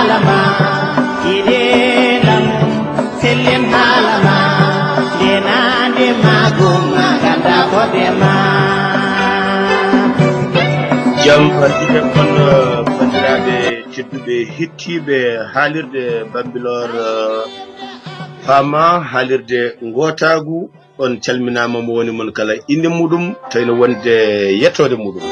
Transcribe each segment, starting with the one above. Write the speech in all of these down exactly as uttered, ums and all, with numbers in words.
Ide lam, sellem haala ma, nde naande ma gum ma ganda ko de ma. Jam hiren on, eh, banndiraaɓe tedduɓe hettiiɓe haalirde Bambilor, eh, Fama, haalirde ngootaagu. On calminaama, mo woni mon kala innde muɗum, tawi no wonde yettoode muɗum.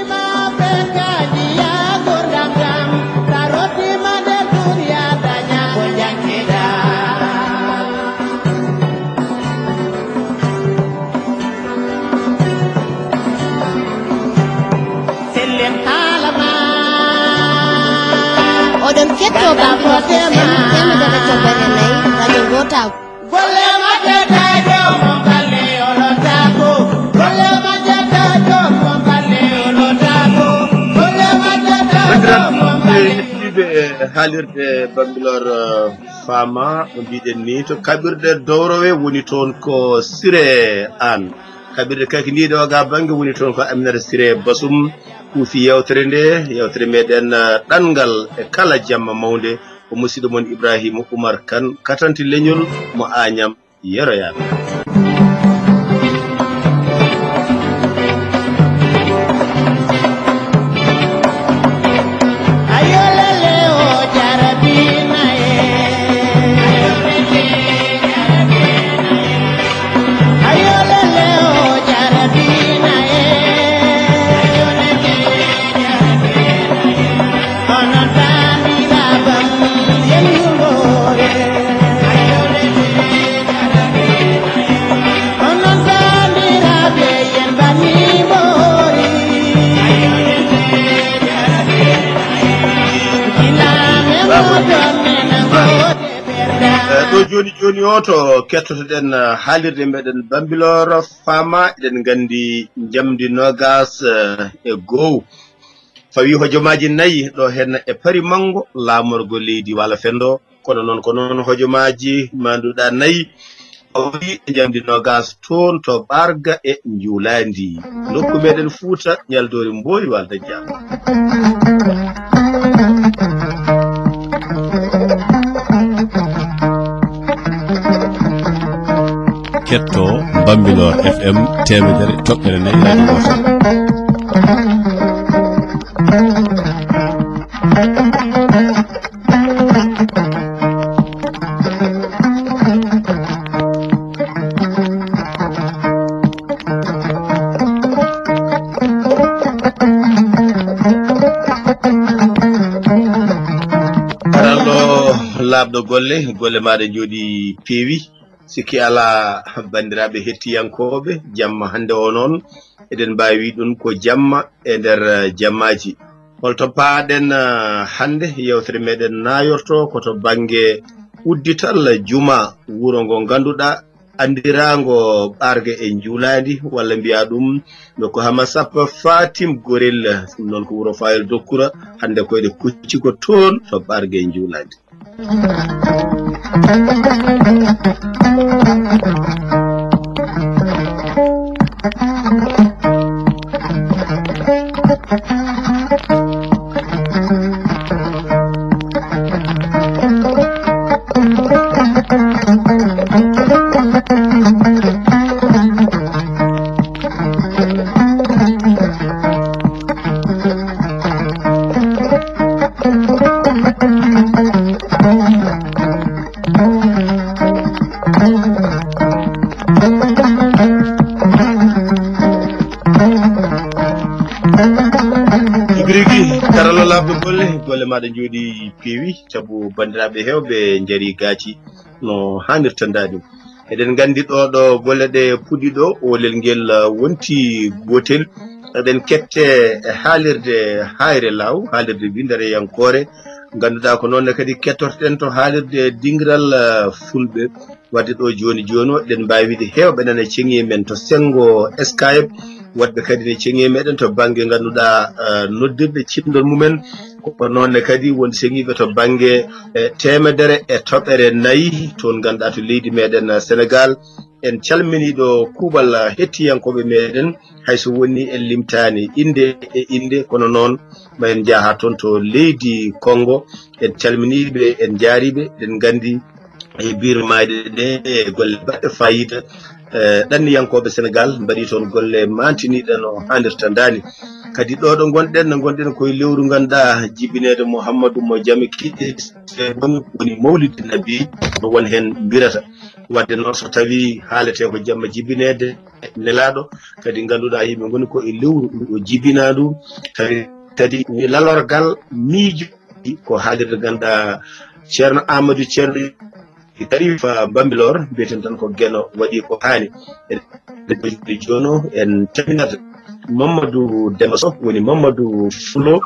Oɗon kettoo Bambilor F M teemedere e toɓɓere nayi, radio ngootaagu. Golle majje tajo mo balle olotago. Golle majje tajo mo balle olotago. Golle majje tajo mo balle. Hettiiɓe haalirde Bambilor, eh, Fama, no mbiɗen ni, to kaɓirɗe dowrowe woni toon ko Siré Aan. Kaɓirɗe kakindiiɗe o ga bannge woni toon ko Aminata Siré Basum. Kuufi yewtere nde, yewtere meɗen, eh, ɗanngal e kala jamma mawnde. Ko musiɗɗo mon Ibrahima Oumar Kane, katanti leñol mo Agnam, yeroyaaɓe. Eh, ɗo jooni jooni o, to kettotoɗen, eh, haalirde meɗen Bambilor Fama, eɗen nganndi njamndi noogas, eh, e go'o. Fawi hojomaaji nayi ɗo heen e Pari Manngo, laamorgo leydi Waalo Fenndo. Kono noon, ko noon hojomaaji maanduɗaa nayi fawi e njamndi noogas toon to Ɓaarga e Njuulaandi. Nokku meɗen Fuuta, Ñaldoori Mboori Waalo Dajjaama. Ketto Bambilor F M teemedere toɓɓere nayi radio ngootaagu. Karallo laaɓɗo golle, golle maaɗa njooɗi peewi. Sikki alaa, banndiraaɓe hettiyankooɓe, jamma hannde o noon, eɗen mbaawi ɗum ko jamma e nder, eh, jammaaji. Holto paaɗen, eh, hannde? Yewtere meɗen naayorto ko to bannge uddital juma wuro ngo ngannduɗaa anndiraango Ɓaarga e Njuulaandi, walla mbiyaa ɗum no ko Hama Sappa Fatim Gorel, ɗum noon ko wuro Fayel Dokkura, hannde ko eɗe kucci ko toon to Ɓaarga e Njuulaandi. Tigi rigi, karallo laaɓɗo golle, golle maaɗa njooɗi peewi, sabu banndiraaɓe heewɓe njarii gaaci no haanirta ndaani. Eɗen nganndi ɗo, ɗo golle ɗe puɗɗi ɗo, oolel ngel, uh, wonti gootel. Eɗen kette e haalirde Haayre Laaw, haalirde winndereyankoore. Ngannduɗaa ko noon kadi kettortoɗen to haalirde dingiral, uh, Fulɓe. Wadde ɗo jooni jooni o, eɗen mbaawi wiide heewɓe nana ceŋi men to senngo Skype. Woɗɓe kadi ne ceŋi meɗen to bannge ngannduɗaa, uh, noddirɗe cifrol mumen. Ko noon ne kadi won seŋiiɓe to bannge, eh, teemedere e toɓɓere nayi, toon ngannduɗaa to leydi meɗen, eh, Senegaal, En calminii ɗo kuuɓal hettiyankooɓe meɗen, hay so woni en limtaani innde e innde, kono noon ma en njaha toon to leydi Konngo. En calminii ɓe, en njaari ɓe, eɗen nganndi e biir maayɗe ɗe e golle baɗɗe faayiida. Eh, ɗanniyankooɓe Senegaal mbaɗi toon golle maantiniiɗe no haanirta ndaani. Kadi ɗo ɗo ngonɗen, no ngonɗen koye lewru ngannduɗaa jibineede Muhammadu mo jami kiɗe woni, woni Mawlidi Nabi, no won heen mbirata. Wadde noon, so tawii haaletee ko jamma jibineede Nelaaɗo, kadi ngannduɗaa yimɓe ngoni ko e lewru ndu o jibinaa ndu, tawi kadi lalorgal miijo ko haalirde ngannduɗaa Ceerno Amadou Ceerno Karifa Bambilor, mbiyeten tan ko Geno waɗi ko haani. Eɗen jooni jooni o en calminat Mamadou Demba Sow, woni Mamadou Fulo,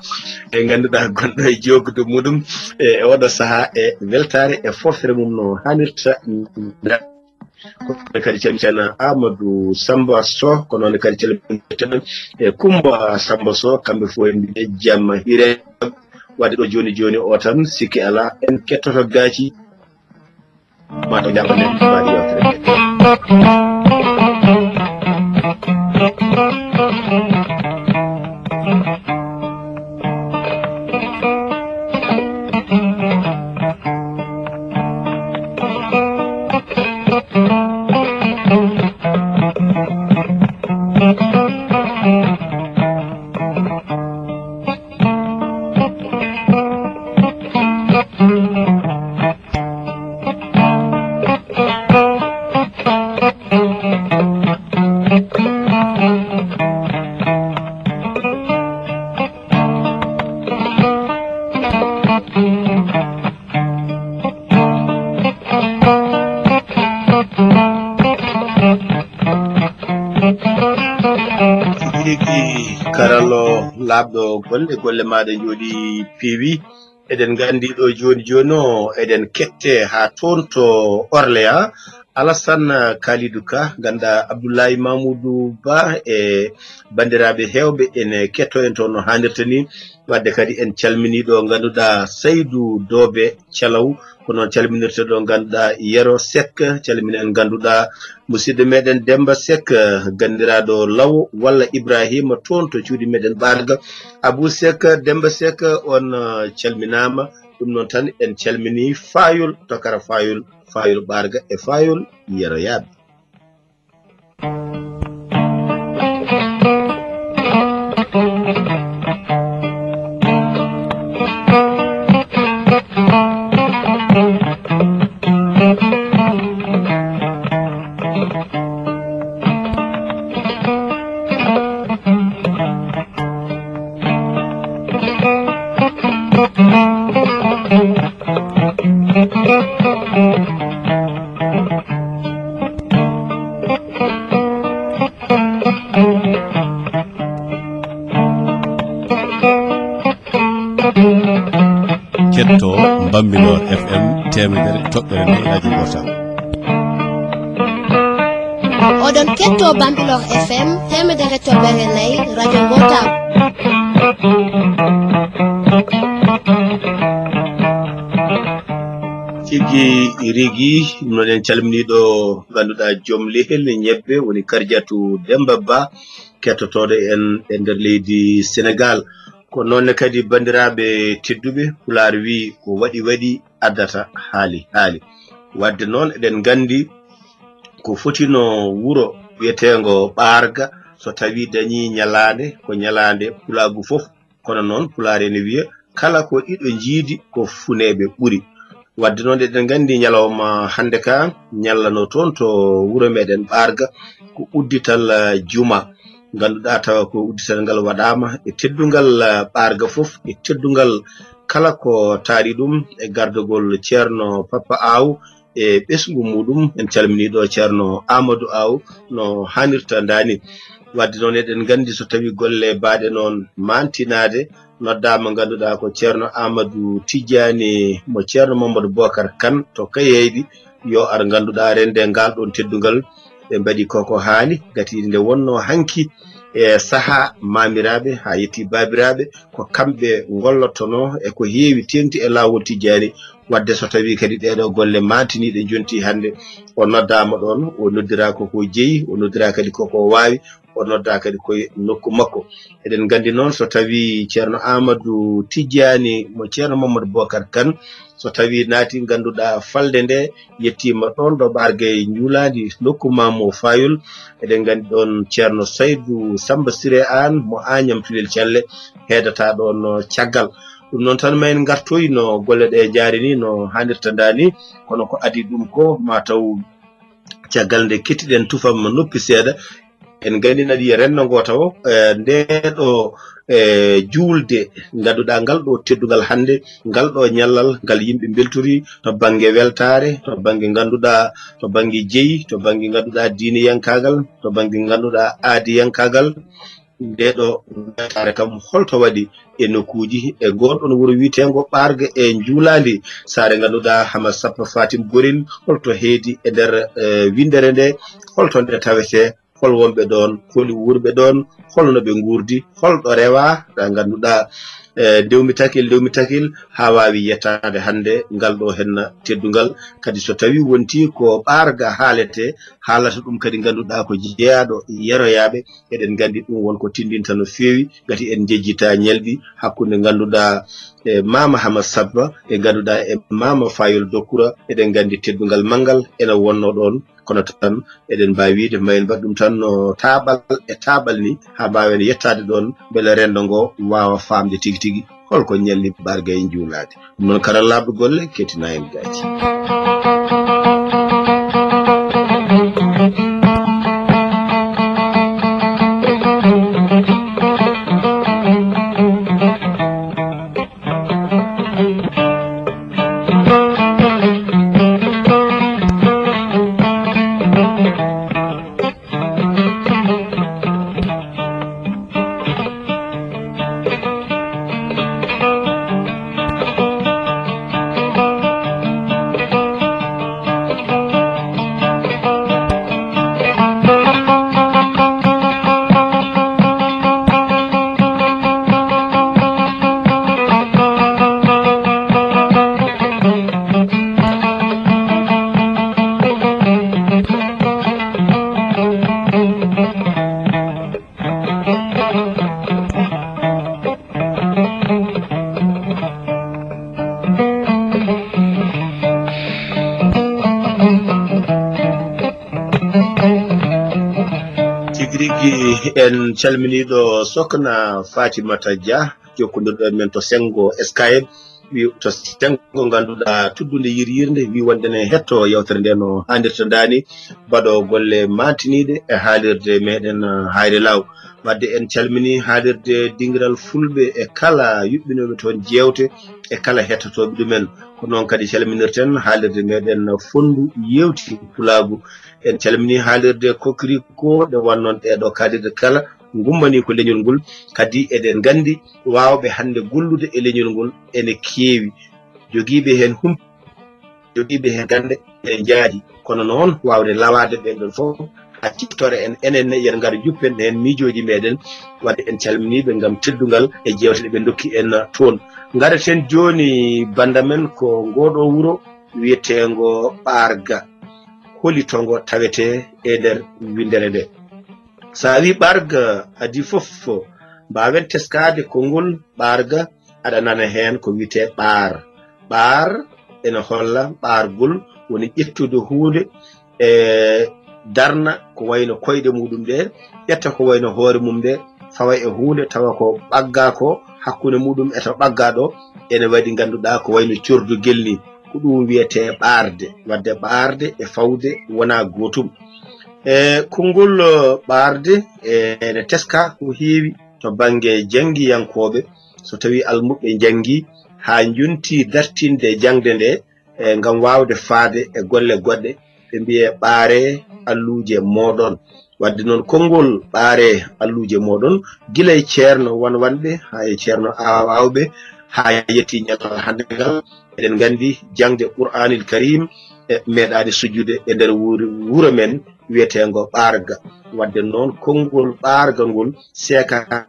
e ngannduɗaa gonɗo e jookde muɗum e oɗo sahaa e weltaare e foofere mum no haanirta. Ko noon kadi calmiten Amadou Samba Sow, ko noon kadi calmiten e Kumba Samba Sow, kamɓe fof en mbiɓe jamma hiire. Wadde ɗo jooni jooni o tan, sikke alaa, en kettoto gaaci. Ma to jaaɓo nen, mbaɗi yewtere nde. Tigi rigi karallo laaɓɗo golle, golle maaɗa njooɗi peewi. Eɗen nganndi ɗo jooni jooni o, eɗen kette haa toon to Orléans. Alassane Kalidou Ka, ngannduɗaa Abdoulaye Mamoudou Ba e banndiraaɓe heewɓe ene ketto en toon no haanirta ni. Wadde kadi en calminii ɗo ngannduɗaa Saydou Dobe Calaw, ko noon calminirta ɗo ngannduɗaa Yero Seck, calminen ngannduɗaa musidɗo meɗen Demba Seck, ganndiraaɗo Law walla Ibrahima toon to cuuɗi meɗen Ɓaarga. Abou Seck, Demba Seck, on, eh, calminaama. Ɗum noon tan en calminii Fayol, to Kara Fayol, Fayol Ɓaarga e Fayol Yeroyaaɓe. Ketto Bambilor F M teemedere toɓɓere nayi radio Gotal. Oɗon ketto Bambilor F M teemedere toɓɓere nayi radio Gotal. Tigi rigi, noon en calminii ɗo ngannduɗaa joom lehel ñebbe woni Karjatu Demba Ba, kettotooɗo en e nder leydi Senegaal. Ko noon ne kadi, banndiraaɓe tedduɓe, Pulaar wii ko waɗi waɗi addata haali haali. Wadde noon, eɗen nganndi ko fotino wuro wiyeteengo Ɓaarga, so tawii dañii ñalaande, ko ñalaande Pulaagu fof. Kono noon, Pulaar ene wiya, kala ko ɗiɗo njiidi, ko funeeɓe ɓuri. Wadde noon, eɗen nganndi ñalawma hannde ka, ñallano toon to wuro meɗen Ɓaarga, ko uddital, eh, juma. Ngannduɗaa tawa ko uddital ngal waɗaama e teddungal, eh, Ɓaarga fof, e teddungal kala ko taari ɗum e gardagol Ceerno Papa Aw e ɓesngu muɗum. En calminii ɗo Ceerno Amadou Aw no haanirta ndaani. Wadde noon, eɗen nganndi so tawii golle baaɗe noon maantinaade, noddaama, ngannduɗaa ko Ceerno Amadou Tijjaani mo Ceerno Mamadou Bocar Kan to Kayeyɗi, yo ar, ngannduɗaa, rende ngal ɗoon teddungal. Ɓe mbaɗi koko haani, gati nde wonnoo hanki e sahaa maamiraaɓe haa yetti baabiraaɓe, ko kamɓe ngollottonoo e ko heewi teeŋti e laawol tijjaani. Waɗde so tawii kadi ɗeeɗoo golle maantiniiɗe njontii hannde, o noddaama ɗoon, o noddiraa ko ko jeyi, o noddiraa kadi ko ko waawi, o noddaa kadi koye nokku makko. Eɗen nganndi noon so tawii Ceerno Aamadu Tijjaani mo Ceerno Mamadou Bocar Kane, so tawii naati ngannduɗaa falde nde, yettiima ɗoon ɗo Ɓaarga e Njuulaandi, nokku Maamo Faayol. Eɗen nganndi ɗoon Ceerno Saydu Sammba Siree Aan mo Aañam Tulel Calle, heedataa ɗoon caggal. Ɗum noon tan, ma en ngartoy no golle ɗe njaari ni, no haanirta ndaa ni, kono ko adii ɗum ko, ma taw caggal nde kettiɗen tufam noppi seeɗa, en nganndi nadi e renndo ngo tawo, eh, ndee ɗo, eh, juulde ngannduɗaa ngal ɗo teddungal hannde, ngal ɗo ñallal ngal yimɓe mbeltori to bannge weltaare, to bannge ngannduɗaa, to bannge jeyi, to bannge ngannduɗaa diiniyankaagal, to bannge ngannduɗaa aadiyankaagal. Ndee ɗo weltaare kam holto waɗi e nokkuuji e ngoon ɗoon wuro wiyeteengo Ɓaarga e Njuulaandi, saare ngannduɗaa Hama Sappa Fatim Gorel, holto heedi e nder, eh, winndere nde, holto nde tawetee, hol wonɓe ɗoon, holi wuurɓe ɗoon, holno ɓe nguurdi, holɗo rewaa, ɗa ngannduɗaa, eh, ndewmi takil, ndewmi takil, haa waawi yettaade hannde ngal ɗo henna teddungal. Kadi so tawii wontii ko Ɓaarga haaletee, haalata ɗum kadi ngannduɗaa ko jeyaaɗo yeroyaaɓe, eɗen nganndi ɗum won ko tinndinta no feewi, ngati en njejjitaa ñalɗi hakkunde ngannduɗaa e Maama Hama Sabba, e ngannduɗaa e Maama Fayol Dokkura, eɗen nganndi teddungal manngal ena wonnoo ɗoon, kono tan eɗen mbaawi wiyde ma en mbaɗ ɗum tan no taaɓal e taaɓal ni, haa mbaawen yettaade ɗoon, mbele renndo ngo waawa faamde tigi tigi holko ñalli Ɓaarga e Njuulaandi. Ɗum noon, karallaaɓe golle, kettinaa en gaaji. Tigi rigi, en calminiiɗo Sokna Fatimata Dia, jokkondirɗo e men to Senngo Skype, wi to Senngo ngannduɗaa tuddunde yiryirnde, wi wonde ne hetto yewtere nde no haanirta ndaa ni, mbaɗo golle maantiniiɗe e haalirde meɗen, eh, Hayre Law. Wadde en calmini haalirde dingiral Fulɓe e kala yuɓɓinooɓe toon jeewte e kala hettotooɓe ɗumen. Ko noon kadi calminirten haalirde meɗen Fonndu Yeewti Pulaagu. En calmini haalirde Kokriko, nde wonnoon ɗeeɗo kaalirɗe kala ngummanii ko leñol ngol. Kadi eɗen nganndi waawɓe hannde gollude e leñol ngol ene keewi. Jogiiɓe heen hum-, jogiiɓe heen gannde ene njaadi. Kono noon, waawde lawaade ɓeen ɗoon fof, haa ciftore en, enen ne, yen ngar njuppen heen miijooji meɗen, wadde en calminii ɓe ngam teddungal e jeewte ɗe ɓe ndokki en toon. Ngaraten jooni, bannda men, ko ngoo ɗoo wuro wiyeteengo Ɓaarga. Holi to ngo tawetee e nder winndere nde? So a wii Ɓaarga, adii fof, mbaawen teskaade konngol Ɓaarga, aɗa nana heen ko wiyetee ɓaar. Ɓaar ene holla ɓaargol, woni ƴettude huunde e darna ko wayno koyɗe muɗum ɗe, ƴetta ko wayno hoore mum nde, fawa e huunde tawa ko ɓaggaa ko hakkunde muɗum e to ɓaggaa ɗo, ene waɗi ngannduɗaa ko wayno cordugel ni. Ko ɗum wiyetee ɓaarde. Wadde ɓaarde e fawde wonaa gootum. E konngol, eh, ɓaarde, e, ene teska ko heewi to bannge janngiyankooɓe. So tawii almuɓɓe njanngi haa njontii dartinde jaŋde nde, e, ngam waawde faade e golle goɗɗe, ɓe mbiyee ɓaaree alluuje mooɗon. Wadde noon, konngol ɓaaree alluuje mooɗon, gila e ceerno won wonɓe, haa e ceerno aaw-, aawɓe, haa yetti ñalal hannde ngal. Eɗen nganndi jaŋde Qur'aanil Kariim e, meeɗaani sujjude e nder wuro, wuro men wiyeteengo Ɓaarga. Wadde noon, konngol Ɓaarga ngol seekaa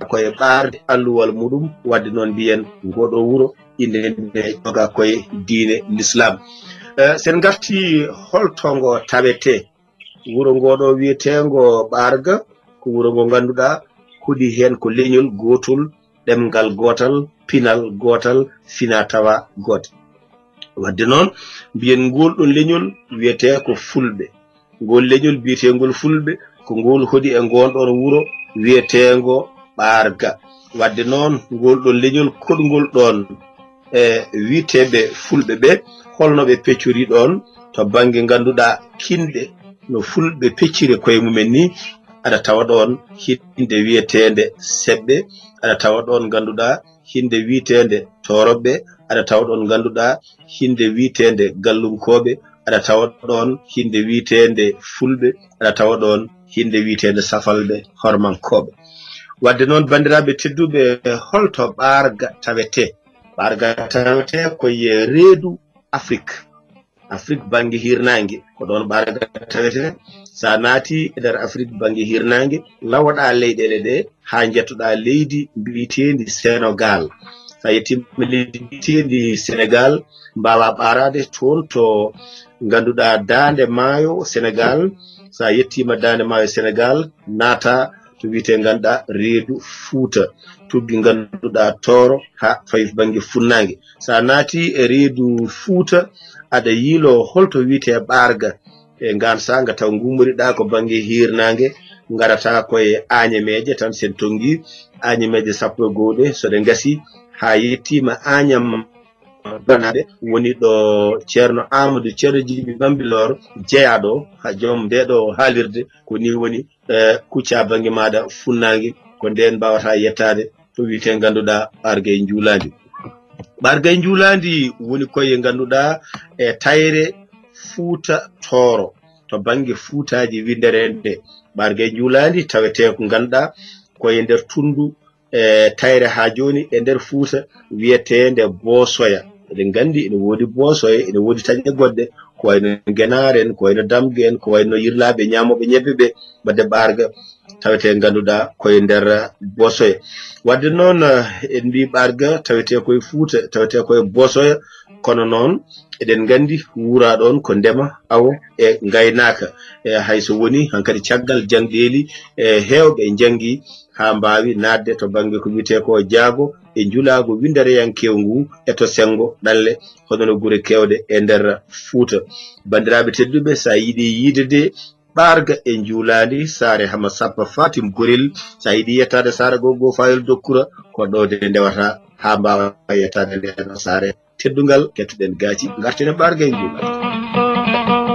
ko e ɓaarde alluwal muɗum. Wadde noon, mbiyen ngoo ɗoo wuro ine, ine jogaa ko e diine Lislaam. Eh, so en ngartii, holto ngo tawetee? Wuro ngoo ɗoo wiyeteengo Ɓaarga, ko wuro ngo ngannduɗaa hoɗi heen ko leñol gootol, ɗemngal gootal, pinal gootal, finaa-tawaa gootal. Wadde noon, mbiyen ngol ɗoon leñol wiyetee ko Fulɓe. Ngol leñol biyeteengol Fulɓe, ko ngol hoɗi e ngoon ɗoon wuro wiyeteengo Ɓaarga. Wadde noon, ngol ɗoon leñol koɗngol ɗoon e wiyeteeɓe Fulɓe ɓe, holno ɓe peccori ɗoon to bannge, ngannduɗaa, kinɗe, no Fulɓe pecciri koye mumen ni? Aɗa tawa ɗoon hinde wiyeteende Seɓɓe, aɗa tawa ɗoon, ngannduɗaa, hinde wiyeteende Tooroɓɓe, aɗa tawa ɗoon, ngannduɗaa, hinde wiyeteende Gallunkooɓe, aɗa tawa ɗoon hinde wiyeteende Fulɓe, aɗa tawa ɗoon hinde wiyeteende Safalɓe, Hormankooɓe. Wadde noon, banndiraaɓe tedduɓe, holto Ɓaarga tawetee? Ɓaarga tawetee ko e reedu Afrik. Afrik bannge hiirnaange, ko ɗoon Ɓaarga tawetee. So a naatii e nder Afrik bannge hiirnaange, lawoɗaa leyɗeele ɗe haa njettoɗaa leydi mbiyeteendi Senegaal. So a yettiima leydi mbiyeteendi Senegaal, mbaawaa ɓaaraade toon to ngannduɗaa daande maayo Senegaal. So a yettiima daande maayo Senegaal, naataa to wiyetee, ngannduɗaa, reedu Fuuta, tuggi, ngannduɗaa, Tooro haa fawi bannge funnaange. So a naatii e reedu Fuuta, aɗa yiiloo holto wiyetee Ɓaarga. E ngaan saanga taw ngummoriɗaa ko bannge hiirnaange, ngarataa ko e Aañameeje tan, so en tonngii Aañameeje sappo e goo ɗe, so ɗe ngasii haa yettiima Aañam Banaɓe, woni ɗo Ceerno Amadou Ceerno Jibi Bambilor jeyaaɗo, haa joom ndee ɗo haalirde, ko nii woni, eh, kuccaa bannge maaɗa funnaange, ko ndeen mbaawataa yettaade to wiyetee, ngannduɗaa, Ɓaarga e Njuulaandi. Ɓaarga e Njuulaandi woni ko e, ngannduɗaa, e tayre Fuuta Tooro, to bannge Fuutaaji winndere nde. Ɓaarga e Njuulaandi tawetee ko, ngannduɗaa, ko e nder tunndu, e tayre haa jooni e nder Fuuta wiyeteende Boosoya. Eɗen nganndi ene woodi Boosoya, ene woodi taƴe goɗɗe, ko wayno Ngenaar en, ko wayno Damga en, ko wayno Yirlaaɓe ñaamooɓe ñebbe ɓe, wadde Ɓaarga tawetee, ngannduɗaa, ko e nder Boosoya. Wadde noon, eh, en mbii Ɓaarga tawetee ko e Fuuta, tawetee ko e Boosoya, kono noon eɗen nganndi wuuraa ɗoon ko ndema, awo e ngaynaaka. E hay so woni hankadi caggal jangɗeeli, e heewɓe njanngi haa mbaawi naatde to bannge ko wiyetee ko jaago e njulaagu winndereyankeewu ngu e to senngo ɗalle, hono no gure keewɗe e nder Fuuta. Banndiraaɓe tedduɓe, so a yiɗi yiide de Ɓaarga e Njuulaandi, saare Hama Sappa Fatim Gorel, so a yiɗi yettaade saare goo goo Fayol Dokkura, ko ɗo de ndewata haa mbaawa yettaade ndeen saare. Teddungal, kettuɗen gaaci, ngarten e Ɓaarga e Njuulaandi.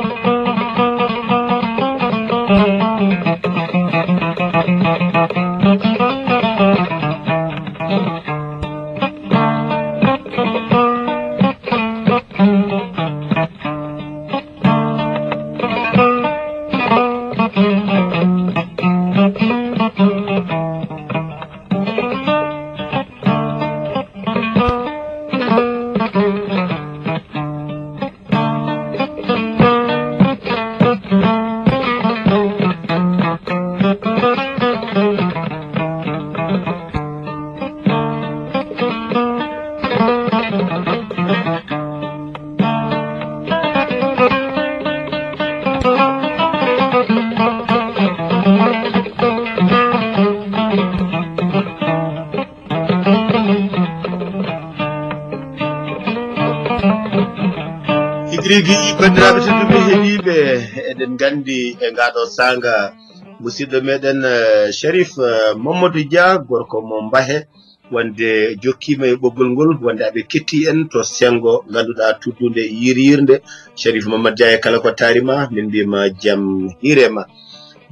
Tigi rigi, banndiraaɓe tedduɓe heɗiiɓe, eɗen nganndi e ngaa ɗoo saanga, musidɗo meɗen, eh, Sharif, eh, Mamadou Dia, gorko mo Mbahe, wonde jokkiima e ɓoggol ngol, wonde aɓe ketti en to senngo ngannduɗaa tuddunde yiryirnde. Sharif Mamadou Dia, e kala ko taari ma, min mbiima jam hiire ma.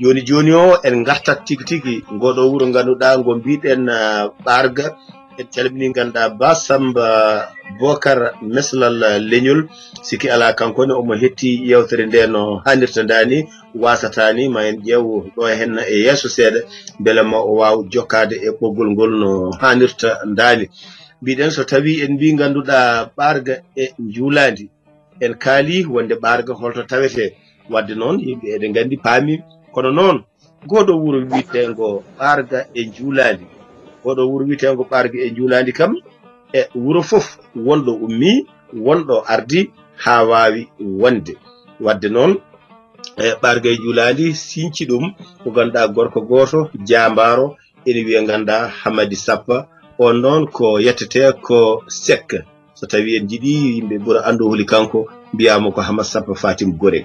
Jooni jooni o, en ngartat tigi tigi ngoo ɗoo wuro ngannduɗaa ngo mbiɗen, ah, Ɓaarga. En calminii ngannduɗaa Ba Samba Bokar Meslal, ah, Leñol. Sikki alaa, kanko ne omo hetti yeewtere nde no haanirta ndaa ni, waasata ni, ma en ƴeew ɗo heen e yeeso seeɗa, mbele ma o waaw jokkaade e ɓoggol ngol no haanirta ndaa ni. Mbiɗen so tawii en mbii ngannduɗaa Ɓaarga e Njuulaandi. En kaali wonde Ɓaarga holto tawetee. Wadde noon, yimɓe eɗen nganndi, paami. Kono noon, gooɗo wuro wiyeteengo Ɓaarga e Njuulaandi. Gooɗo wuro wiyeteengo Ɓaarga e Njuulaandi kam, e wuro fof wonɗo ummii, wonɗo ardii haa waawi wonde. Wadde noon, e Ɓaarga e Njuulaandi sinci ɗum ko ngannduɗaa gorko gooto jaambaaro, ene wiyee ngannduɗaa Hamadi Sappa. On noon ko yettetee ko Seck. So tawii en njiɗii yimɓe ɓura anndu holi kanko, mbiyaama ko Hama Sappa Fatim Gorel.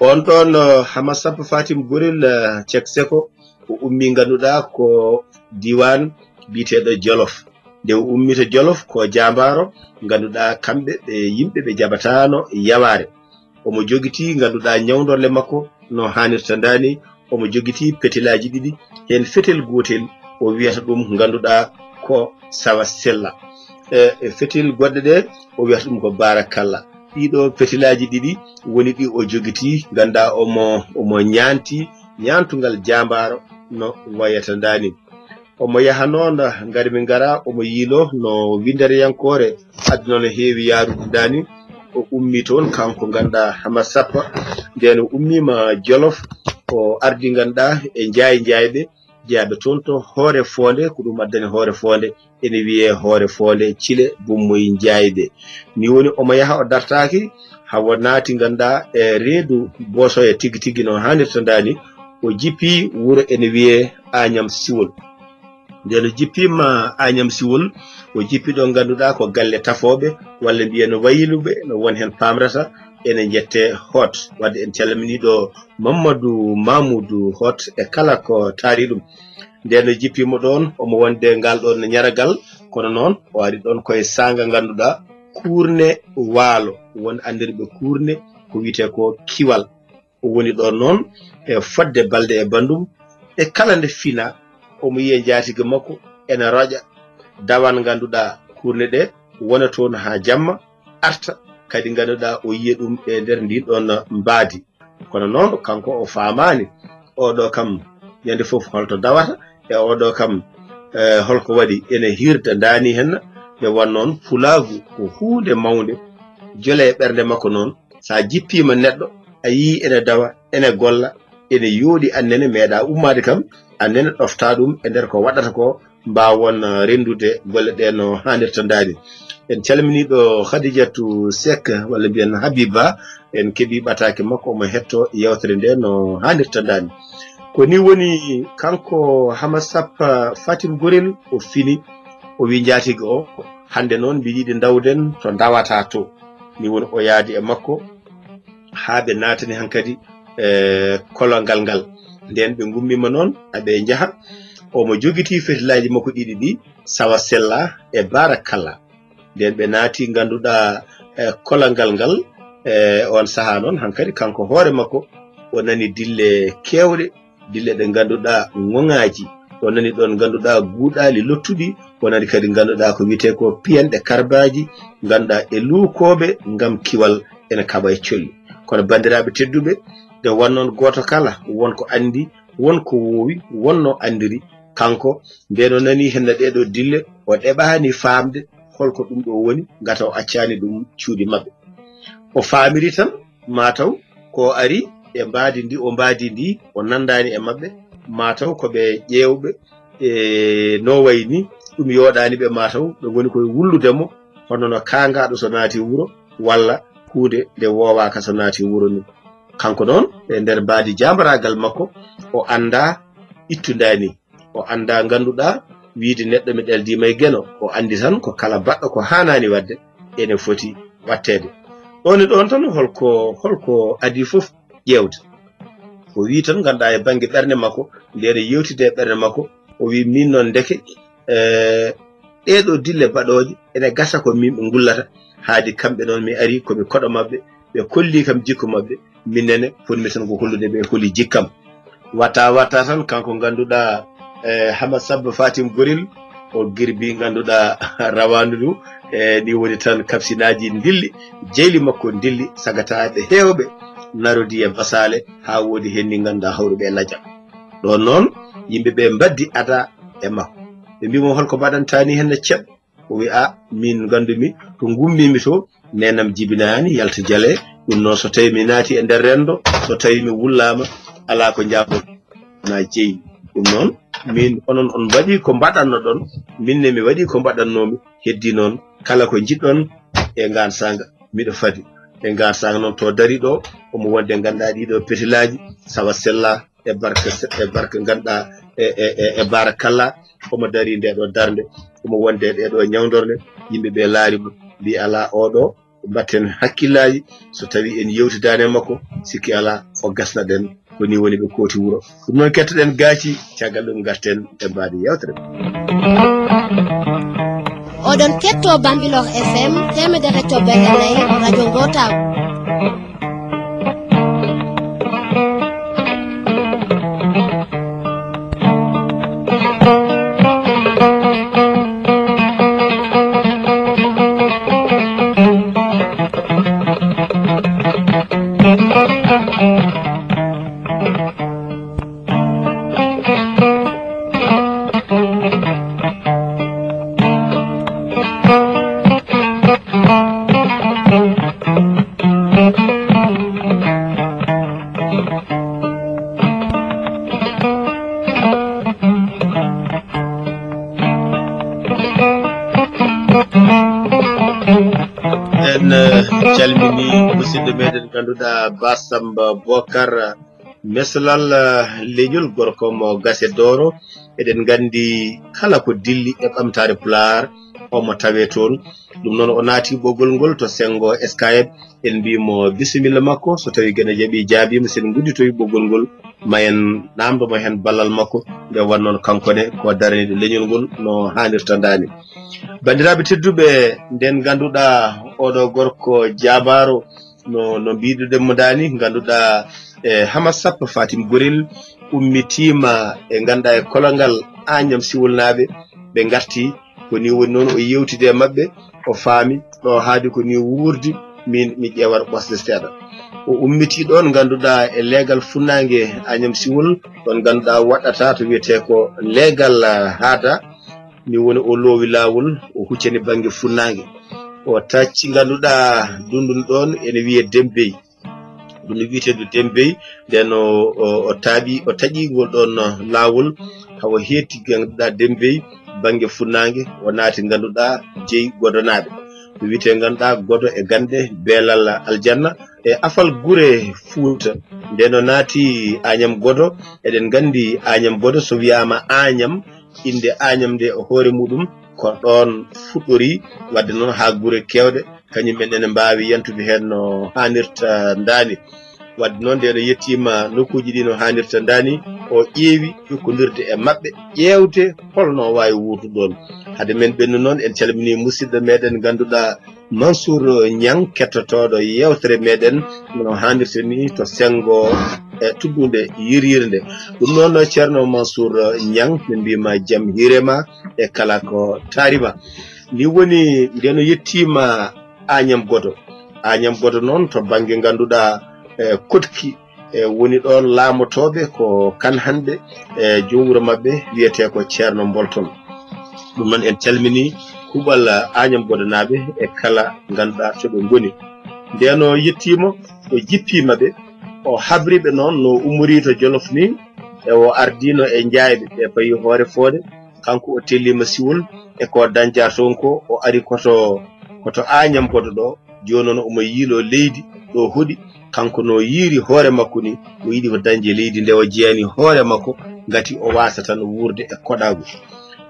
On ɗoon, eh, Hama Sappa Fatim Gorel, eh, Cek Seko, o ummii ngannduɗaa ko diiwaan biyeteeɗo Jolof. Nde o ummii to Jolof ko jaambaaro, ngannduɗaa kamɓe ɓe yimɓe ɓe njaɓataano yawaare. Omo jogitii ngannduɗaa ñawndorle makko no haanirta ndaani, omo jogitii petelaaji ɗiɗi, heen fetel gootel o wiyata ɗum ngannduɗaa ko Sawa Sella. E, e fetel goɗɗe ɗe o wiyata ɗum ko Barakalla. Ɗiɗo petelaaji ɗiɗi woni ɗi o jogitii, ngannduɗaa omo, omo ñaanti ñaantungal jaambaaro no wayata ndaani. Omo yaha noon, ngari min ngara, omo yiiloo no winndereyankoore aduna no heewi yaarude ndaani. O ummii toon, kanko ngannduɗaa Hama Sappa. Ndeen o ummiima Jolof, o ardi ngannduɗaa e Njaay Njaayɓe, jeyaaɓe toon to Hoore Foonde, ko ɗum addani Hoore Foonde, ene wiyee Hoore Foonde Cile Bummoy Njaayɓe. Ni woni omo yaha, o dartaaki, hawa naati ngannduɗaa e reedu Boosoya tigi tigi no haanirta ndaani, o jippii wuro ene wiyee Añam Siwol. Ndeen o jippiima Añam Siwol, o jippi ɗo ngannduɗaa ko galle tafooɓe, walla mbiyen wayiluɓe, no won heen paamrata, ene njettee Hot. Wadde en calminii ɗo Mamadou Mamoudou Hot e kala ko taari ɗum. Ndeen o jippiima ɗoon, omo wonde ngal ɗoon ñaragal, kono noon o ari ɗoon koye saanga ngannduɗaa, kuurne waalo, won anndirɓe kuurne ko wiyetee ko kiwal. O woni ɗoon noon e fodde balɗe e banndum, e kala nde fina, omo yiya njaatige makko ene roƴa dawal ngannduɗaa kuurne ɗe wona toon haa jamma arta, kadi ngannduɗaa o yiya ɗum e nder ndin ɗoon mbaadi. Kono noon, kanko o faamaani oɗo kam ñande fof holto dawata, e oɗo kam, eh, holko waɗi ene hirda ndaani henna. Nde won noon, pulaagu ko huunde mawnde, jole e ɓernde makko noon. So a jippiima neɗɗo, a yii ene dawa, ene golla, ene yooɗi, annene meeɗa ummaade kam, annene ɗofta ɗum e nder ko waɗata ko, mbaawon, eh, renndude golle ɗe no haanirta ndaani. En calminii ɗo Khadijatou Seck, walla mbiyen Habiba, en keɓii ɓataake makko, omo hettoo yeewtere nde no haanirta ndaani. Ko ni woni kanko Hama Sappa Fatim Gorel, o fini, o wi njaatigi o, hannde noon mbiɗa yiɗi ndawden to ndawata to. Ni woni o yaadi e makko, haa ɓe naatani hankadi, eh, kolongal ngal. Ndeen ɓe ngummiima noon, aɓe njaha. Omo jogitii fetelaaji makko ɗiɗi ɗi, Sawa Sella e Barakalla. Ndeen ɓe naati, ngannduɗaa, eh, kolongal ngal, eh, on sahaa noon, hankadi kanko hoore makko, o nani dille keewɗe, dille ɗe ngannduɗaa ŋoŋaaji. O nani ɗoon ngannduɗaa guuɗaali lottuɗi, o nani kadi ngannduɗaa ko wiyetee ko piyanɗe karbaaji, ngannduɗaa e luukooɓe ngam kiwal ene kaɓa e colli. Kono banndiraaɓe tedduɓe, nde won noon gooto kala won ko anndi, won ko woowi, won no anndiri. Kanko, ndeen o nani henna ɗee ɗoo dille, o ɗeɓaani faamde holko ɗum ɗo woni, ngata o accaani ɗum cuuɗi maɓɓe. O faamiri tan, maa taw ko o ari e mbaadi ndi, o mbaadi ndi, o nanndaani e maɓɓe, maa taw ko ɓe ƴeewɓe, e no wayi ni, ɗum yooɗaani ɓe, maa taw ɓe ngoni koye wullude mo, hono no kaangaaɗo so naati wuro, walla huunde nde woowaaka so naati wuro ni. Kanko noon, e nder mbaadi jaambaraagal makko, o anndaa ittundaani. O anndaa, ngannduɗaa, wiyde neɗɗo mi ɗaldiima e geno, o anndi tan ko kala baɗɗo ko haanaani waɗde, ene foti waɗteede. Ɗoon e ɗoon tan, holko, holko adii fof ƴeewde. O wii tan, ngannduɗaa, e bannge ɓernde makko, nde ene yeewtida e ɓernde makko, o wii, miin noon ndeke, eh, ɗee ɗoo dille baɗooje, ene gasa ko min ɓe ngullata, haadi kamɓe noon mi ari ko mi koɗo maɓɓe, ɓe kolli kam jikku maɓɓe, min nene fotmi tan ko hollude ɓe holi jikkam. Watta watta tan, kanko ngannduɗaa, eh, Hama Sabba Fatim Gorel, o girbi ngannduɗaa rawaandu ndu, e ni woni tan kapsinaaji ndilli, jeyli makko ndilli, sagataaɓe heewɓe narodi e basaale, haa woodi heen ni ngannduɗaa hawruɓe e lajam. Ɗoon noon, yimɓe ɓe mbaddi ada e makko. Ɓe mbii mo, holko mbaɗantaa ni heen no ceɗɗo? O wi, "A, min ngandumi to ngummiimi to, neenam jibinaani, yalta jale. Ɗum noon, so tawi mi naati e nder renndo, so tawi mi wullaama, alaa ko njaabon na jeyi. Ɗum noon, min onon on mbaɗi ko mbaɗanno ɗon, min ne mi waɗi ko mbaɗannoomi, heddi noon kala ko njiɗɗon e ngaan saanga, miɗo fadi." E ngaan saanga noon to dari ɗo, omo wonde ngannduɗaa ɗiɗo petilaaji, sawa sella e barka, e barka ngannduɗaa e, e, e, e barakalla, omo dari nde ɗo darnde, omo wonde ɗe ɗo ñawndorde, yimɓe ɓe laari mo, mbi alaa oɗo, mbatten hakkillaaji, so tawi en yewtidaani e makko, sikki alaa o gasna ɗen, ko ni woni ɓe kooti wuro. Ɗum noon kettoɗen gaaci, caggal ɗum ngarten e mbaadi yewtere. Oɗon ketto Bambilor F M teemedere toɓɓere nayi, radio ngootaw. En eh, calmini musidɗo meɗen ganduɗa Ba Samba Bokar, mesalal eh, leñol gorko mo gase Doro. Eɗen gandi kala ko dilli e ɓamtaare Pulaar omo tawe toon. Ɗum noon o naati ɓoggol ngol to sengo Skype. En mbimo bisimilla makko, so tawi gene jaɓi jaabima, sen gudditoyi ɓoggol ngol, ma en namdo mo hen ballal makko, nde wannoon kanko ne ko daraniɗo leñol ngol no hanirta ndani. Bandiraɓe tedduɓe, nden ganduɗa oɗo gorko jaabaro no, no mbiɗuɗen mo ndani, ganduɗa e hama sappo Fatim Gorel ummitima e ganduɗa e kolongal Agnam Siwolnaɓe, ɓe garti. Ko ni woni noon o yewtidi e maɓɓe, o faami ɗo haadi ko ni wuurdi, min mi ƴeewata ɓosde seeɗa. O ummiti ɗoon ngannduɗaa e leegal funnaange Agnam Siwol, ɗoon ngannduɗaa waɗata to wiyetee ko leegal ah, haada. Ni woni o loowi laawol, o huccani bannge funnaange. O tacci ngannduɗaa dunndun ɗoon ene wiyee Dembey. Ɗum no wiyeteeɗo Dembey, nden o, o, o taaɓi, o taƴi ngol ɗoon laawol, hawa heetti ngannduɗaa Dembey bannge funnaange, o naati ngannduɗaa jeyi Godonaaɓe. Ko wiyetee ngannduɗaa Godo e Gannde, Beelal Aljanna, e afal gure Fuuta. Nden o naati Añam Godo, eɗen nganndi Añam Godo, so wiyaama Añam, innde Añam nde e hoore muɗum, ko ɗoon fuɗɗori, waɗde noon haa gure keewɗe, kañum en ene mbaawi yantude heen no haanirta ndaani. Waɗde noon, nde ɗo yettiima nokkuuji ɗi no haanirta ndaani, o ƴeewi jokkondirde e maɓɓe, ƴeewde holno o waawi wuurdude ɗoon. Hade men ɓennu noon, en calminii musidɗo meɗen ngannduɗaa Mansour Niang, kettotooɗo yeewtere meɗen no haanirta ni to senngo e tuddunde yiryirnde. Ɗum noon, Ceerno Mansour Niang, min mbiima jam hiire ma e kala ko taari ma. Ni woni nde no yettiima Añam Godo. Añam Godo noon to bannge ngannduɗaa e Koɗki e woni ɗoon laamotooɓe ko Kanhanɓe e joom wuro maɓɓe wiyetee ko Ceerno Mbolton. Ɗum noon en calminii kuuɓal Añam Godonaaɓe e kala ngannduɗaa to ɓe ngoni. Ndeen o yettiima, o jippiima ɓe, o habriiɓe noon no ummorii to Jolof ni, e o ardiino e Njaayɓe, ɓe payi Hoore Fooɗe, kanko o telliima Siwol, e ko dañca toon ko, o ari koto, koto Añam Godo ɗo, jooni noon omo yiiloo leydi ɗo hoɗi, kanko no yiiri hoore makko ni, o yiɗi ko dañde leydi nde o jeyani hoore makko, ngati o waasa tan wuurde e koɗaagu.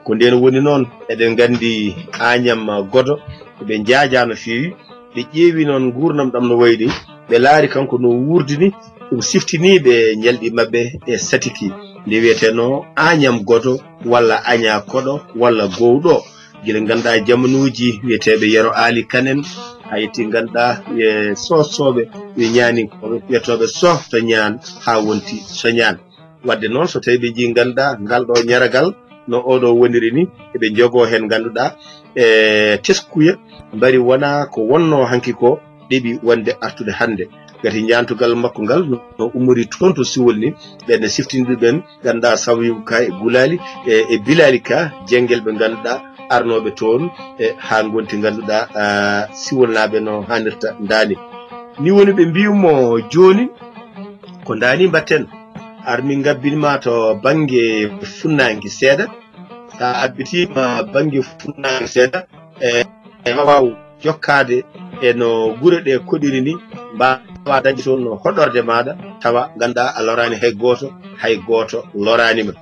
Ko ndeen woni noon, eɗen nganndi Añam Godo, ɓe njaajaa no feewi, ɓe ƴeewi noon nguurndam ɗam no wayi ni, ɓe laari kanko no wuurdi ni, ɗum siftinii ɓe ñalɗi maɓɓe e satiki. Nde wiyetenoo Añam Godo walla Aña Koɗo walla Gowɗo. Gila ngannduɗaa jamanuuji wiyeteeɓe Yero Aali Kan en, haa yetti ngannduɗaa e Soosooɓe, yo ñaaninkooɓe wiyetooɓe Soh to ñaan haa wonti so ñaan. Waɗde noon, so tawii ɓe njii ngannduɗaa ngal ɗo ñaragal no oɗo woniri ni, eɓe njogoo heen ngannduɗaa e teskuya, mbari wonaa ko wonnoo hanki ko ɗeɓi wonde artude hannde. Ngati ñaantugal makko ngal no ummori toon to Siwol ni, ɓen ne siftini ɗum ɓen ngannduɗaa Sawyugu Ka e Gulaali e, e Bilaali Ka, jengel ɓe ngannduɗaa arnooɓe toon, e haa ngonti ngannduɗaa, ah, siwolnaaɓe no haanirta ndaani. Ni woni ɓe mbiyu mo jooni, ko ndaani mbatten? Ar min ngabbin ma to bannge funnaange seeɗa. So a abbitiima bannge funnaange seeɗa, e, e waaw jokkaade e no gure ɗe koɗiri ni, mbaawa dañde toon hoɗorde maaɗa, tawa ngannduɗaa a loraani hay gooto, hay gooto loraani ma.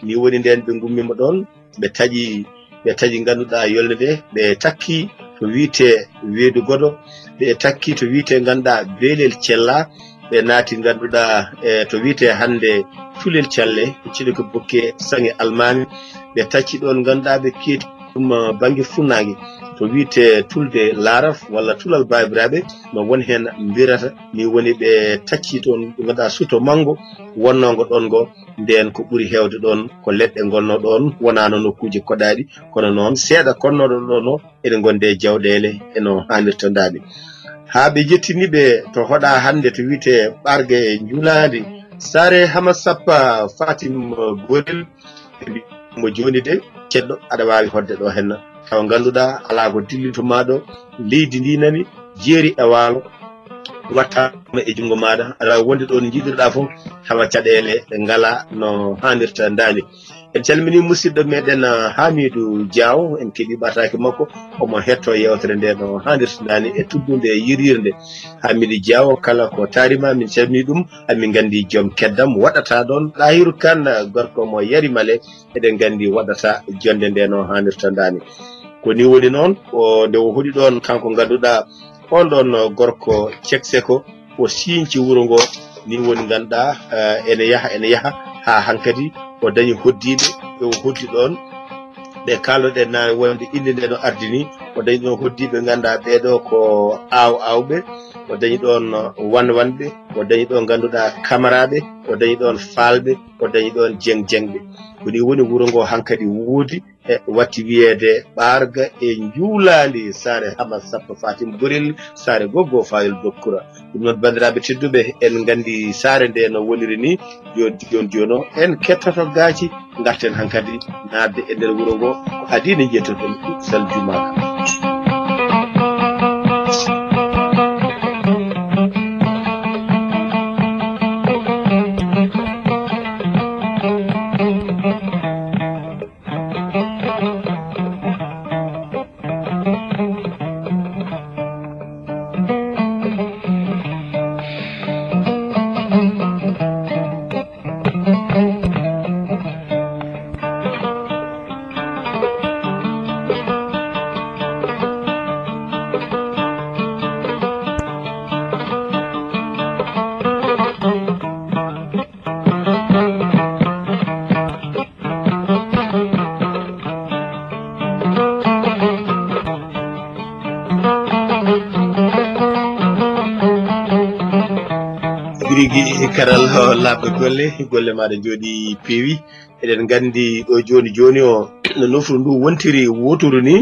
Ni woni ndeen ɓe ngummiima ɗoon, ɓe taƴi, ɓe taƴi ngannduɗaa yolnde nde, ɓe takki to wiyetee Weedu Godo, ɓe takki to wiyetee ngannduɗaa Beelel Cella, ɓe naati ngannduɗaa, e, to wiyetee hannde Tulel Calle, cili ko bukke Saŋe Almaami, ɓe tacci ɗoon ngannduɗaa ɓe keeti ɗum, eh, bannge funnaange, to wiyetee Tulde Laaraf walla Tulal Baabiraaɓe, no won heen mbirata, ni woni ɓe tacci toon, ɗo ngannduɗaa suto manngo wonnoongo ɗoon ngo, ndeen ko ɓuri heewde ɗoon ko leɗɗe ngonnoo ɗoon, wonaano nokkuuji koɗaaɗi, kono noon seeɗa konnooɗo ɗoon o, eɗe ngonde jawɗeele e no haanirta ndaani. Haa ɓe njettini ɓe to hoɗa hannde to wiyetee Ɓarga e Njuulaandi, Saare Hama Sappa Fatim Gorel, mo jooni de, ceddo, aɗa waawi hoɗde ɗo henna. Tawa ngannduɗaa alaa ko dillito maa ɗo, leydi ndi nani, jeeri e waalo, wattaama e junngo maaɗa, aɗa waawi wonde ɗo no njiɗirɗaa fof, tawa caɗeele ɗe ngalaa no haanirta ndaani. En calminii musidɗo meɗen, ah, Hamidou Diaw, en keɓii ɓataake makko, omo hettoo yeewtere nde no haanirta ndaani e tuddunde e yiriirde. Hamidou Diaw, kala ko taarima, min calminii ɗum, amin nganndi joom keddam waɗata ɗoon. Ɗahiru Kan, gorko mo Yari Male, eɗen nganndi waɗata jonnde nde no haanirta ndaani. Ko ni woni noon, o, nde o hoɗi ɗoon, kanko ngannduɗaa, on ɗoon gorko Cek Seko, o siiñci wuro ngo, ni woni ngannduɗaa, eh, ene yaha, ene yaha, haa hankadi o dañi hoddiiɓe, ɓe o hoddi ɗoon, ɓe kaalnoɗen naane wonde innde nde no ardini, o dañi ɗoon hoddiiɓe ngannduɗaa ɓee ɗoo ko aaw aawɓe, o dañi ɗoon wanwanɓe, o dañi ɗoon ngannduɗaa kamaraaɓe, o dañi ɗoon faalɓe, o dañi ɗoon jeŋ jeŋɓe. Ko ni woni wuro ngo hankadi woodi, e watti wiyeede Ɓaarga e Njuulaandi, Saare Hama Sappo Fatim Gorel, Saare Goggo Fayol Dokkura. Ɗum noon, banndiraaɓe tedduɓe, en nganndi saare nde no woniri ni, jooni, jooni, jooni o, en kettoto gaaci, ngarten hankadi naatde e nder wuro ngo, ko adii nde njettoɗen ɗum, sal jumaaka. Birigi karal o laaɓɗo golle, golle maaɗa njooɗi peewi. Eɗen nganndi ɗo jooni jooni o, no nofru ndu wontiri wooturu ni,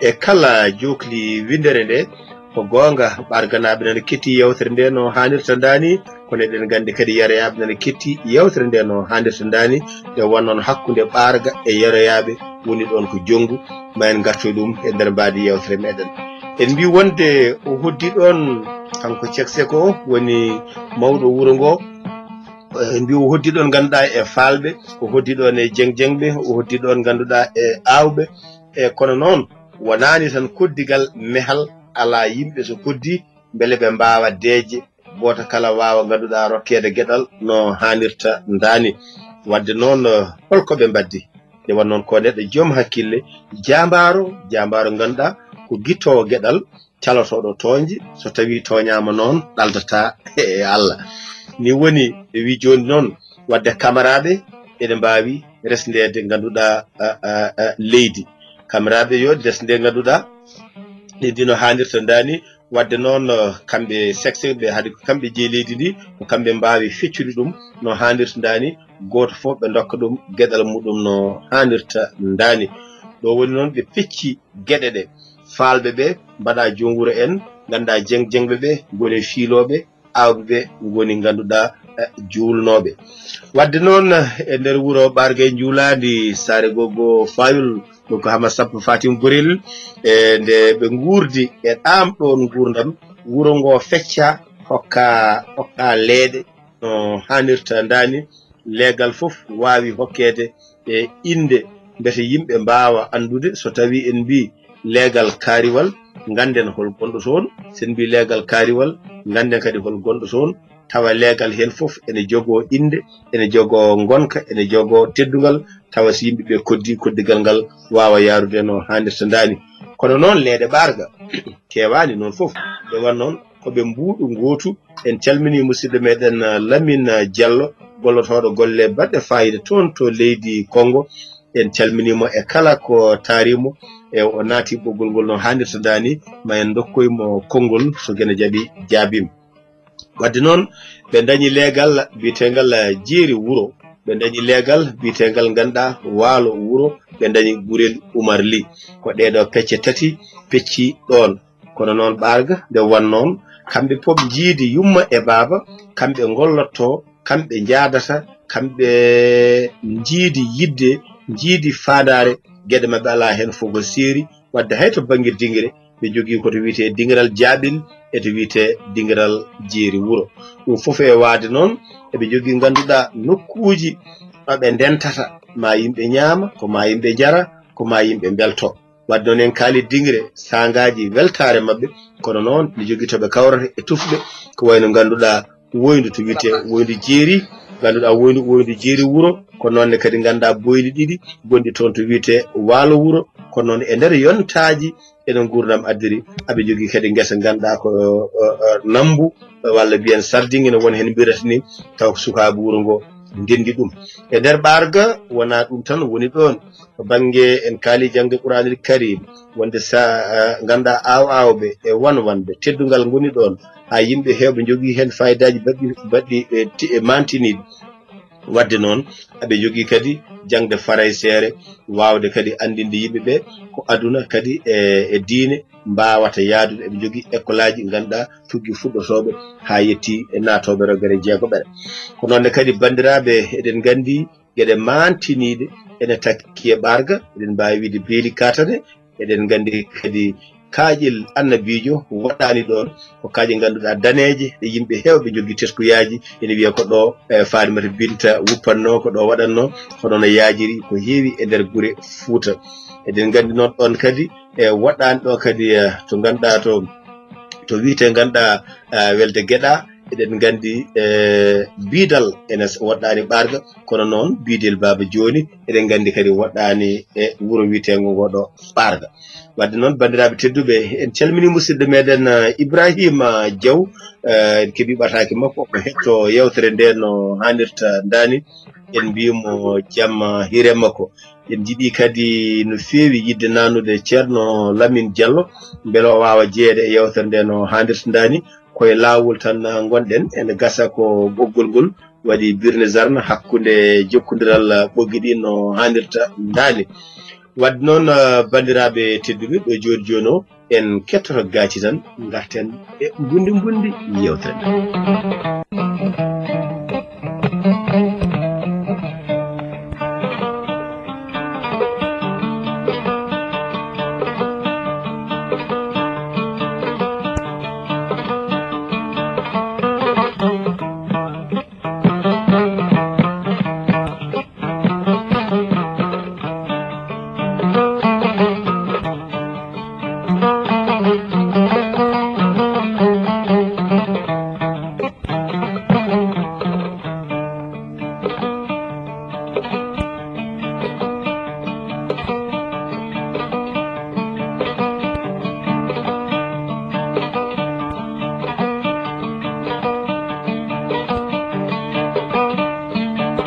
e kala jookli winndere nde, ko goonga, ɓarganaaɓe nana ketti yeewtere nde no haanirta ndaani, kono eɗen nganndi kadi yaroyaaɓe nana ketti yeewtere nde no haanirta ndaani, nde wonnoo hakkunde ɓaarga e yaroyaaɓe woni ɗoon ko jonngu, ma en ngartoy ɗum e nder mbaadi yeewtere meɗen. En mbii wonde o hoddi ɗoon, kanko Cek Seko woni mawɗo wuro ngo, en mbii o hoddi ɗoon ngannduɗaa e faalɓe, o hoddi ɗoon e jeŋ jeŋɓe, o hoddi ɗoon ngannduɗaa e aawɓe, e kono noon wonaani tan koddigal mehal, alaa yimɓe so koddi, mbele ɓe mbaawa deeƴde, gooto kala waawa ngannduɗaa rokkeede geɗal no haanirta ndaani. Waɗde noon, eh, holko ɓe mbaddi? Nde wonnoo ko neɗɗo joom hakkille, jaambaaro, jaambaaro ngannduɗaa ko gittoowo geɗal, calotooɗo tooñde, so tawii tooñaama noon, ɗaldataa e Allah. Ni woni, ɓe wii jooni noon, waɗde kamaraaɓe ene mbaawi resndeede ngannduɗaa, a, a, a, leydi. Kamaraaɓe yo ɗi resnde ngannduɗaa, ɗi, ɗi no haanirta ndaani. Waɗde noon, eh, kamɓe sekse ɓe, haade ko kamɓe jeyi leydi ndi, ko kamɓe mbaawi feccude ɗum no haanirta ndaani. Gooto fof ɓe ndokka ɗum geɗal muɗum no haanirta ndaani. Ɗo woni noon ɓe pecci geɗe ɗe. Faalɓe ɓe mbaɗa joom wuro en, ngannduɗaa jeŋ jeŋɓe ɓe ngoni fiilooɓe, aawɓe ɓe ngoni ngannduɗaa, eh, juulnooɓe. Waɗde noon, eh, e nder wuro Ɓaarga e Njuulaandi, Saare Goggo Fayol, Ɗum ko Hama Sappo Fatim Gorel, e nde ɓe nguurdi e ɗaam ɗoon nguurndam, wuro ngo fecca, hokka, hokka leeɗe no haanirta ndaani. Leegal fof waawi hokkeede e innde, mbete yimɓe mbaawa anndude. So tawii en mbii leegal kaariwal, ngannden hol gonɗo toon. So en mbii leegal kaariwal, ngannden kadi hol gonɗo toon. Tawa leegal heen fof ene jogoo innde, ene jogoo ngonka, ene jogoo teddungal, tawa so yimɓe ɓe koddii, koddigal ngal waawa yaarude no haanirta ndaani. Kono noon, leeɗe ɓaarga keewaani noon fof. Nde won noon, ko ɓe mbuuɗu ngootu. En calminii musidɗo meɗen, eh, Lamine, eh, Diallo, gollotooɗo golle baɗɗe faayiida toon to leydi Konngo. En calminii mo e kala ko taari mo, e o naati ɓoggol ngol no haanirta ndaani, ma en ndokkoy mo konngol so Geno Jaaɓi jaabiima. Wadde noon, ɓe ndañi leegal biyeteengal, eh, Jeeri Wuro, ɓe ndañi leegal biyeteengal, ngannduɗaa, Waalo Wuro, ɓe ndañi Gurel Umar Li. Ko ɗee ɗoo pecce tati pecci ɗoon. Kono noon, ɓaarga nde won noon, kamɓe fof njiidi yumma e baaba, kamɓe ngollotoo, kamɓe njaadata, kamɓe njiidi yiɗde, njiidi faandaare, geɗe maɓɓe alaa heen fof ko seeri. Wadde hay to bannge dingre, ɓe njogii ko to wiyetee dingiral Jaaɓil e to wiyetee dingiral Jeeri Wuro. Ɗum fof e waade noon, eɓe njogii, ngannduɗaa, nokkuuji ɗo ɓe ndentata, ma yimɓe ñaama, ko ma yimɓe njara, ko ma yimɓe mbelto. Wadde noon en kaali dingre saangaaji weltaare maɓɓe, kono noon ne jogii to ɓe kawrata e tufɓe, ko wayno, ngannduɗaa, woyndu to wiyetee woyndu Jeeri, ngannduɗaa, woyndu, woyndu Jeeri Wuro, kono noon ne kadi ngannduɗaa boyli ɗiɗi gonɗi toon to wiyetee Waalo Wuro, kono noon e nder yontaaji ene nguurndam addiri, aɓe njogii kadi ngesa ngannduɗaa ko, eh, eh, nambu, walla mbiyen sardinge no won heen mbirata ni, taw ko sukaaɓe wuro ngo ndenndi ɗum. E nder ɓaarga, wonaa ɗum tan woni ɗoon, to bannge en kaali jaŋde Quraanil Kariim, wonde sa, eh, ngannduɗaa aaw-aawɓe e wan-wanɓe teddungal ngoni ɗoon, haa yimɓe heewɓe njogii heen faayidaaji baɗɗi, baɗɗi, eh, ti-, eh, maantiniiɗi. Wadde noon, aɓe njogii kadi jaŋde farayseere, waawde kadi anndinde yimɓe ɓe ko aduna kadi e, e diine mbaawata yahdude. Eɓe njogii ekkolaaji, ngannduɗaa, tuggi fuɗɗotooɓe haa yetti e naatooɓe rogere jeegoɓere. Ko noon ne kadi, banndiraaɓe, eɗen nganndi geɗe maantiniiɗe ene takki e ɓaarga, eɗen mbaawi wiyde beeli kaatane, eɗen nganndi kadi kaaƴel annabiijo waɗaani ɗoon, ko kaaƴe ngannduɗaa daneeje, ɗe yimɓe heewɓe njogii teskuyaaji, ene wiyee ko ɗo, e, Faarimata Binta wuppatnoo, ko ɗo waɗatnoo, ko noon o yaajiri ko heewi e nder gure Fuuta. Eɗen nganndi noon ɗoon kadi, e, waɗaani ɗo kadi, e, to ngannduɗaa to, to wiyetee ngannduɗaa, e, welde Geɗa, eɗen nganndi, e, Biidal ene s-, waɗaani ɓaarga, kono noon Biidel Baaba Jooni, eɗen nganndi kadi waɗaani e wuro wiyeteengo ngo ɗo ɓaarga. Wadde noon, banndiraaɓe tedduɓe, en calminii musidɗo meɗen, eh, Ibrahima Diaw, eh, en keɓii ɓataake makko, omo heɗto yeewtere nde no haanirta ndaani. En mbiyi mo jam, eh, hiire makko. En njiɗii kadi no feewi yiɗde nanude Ceerno Lamine Diallo, mbele o waawa jeyeede e yeewtere nde no haanirta ndaani. Ko e laawol tan ngonɗen, ene gasa ko ɓoggol ngol waɗi birne zarna hakkunde jokkondiral ɓoggi ɗi no haanirta ndaani. Wadde noon, eh, banndiraaɓe tedduɓe, ɗo jooni jooni o, en kettoto gaaci tan, ngarten e mbundi mbundi yeewtere nde.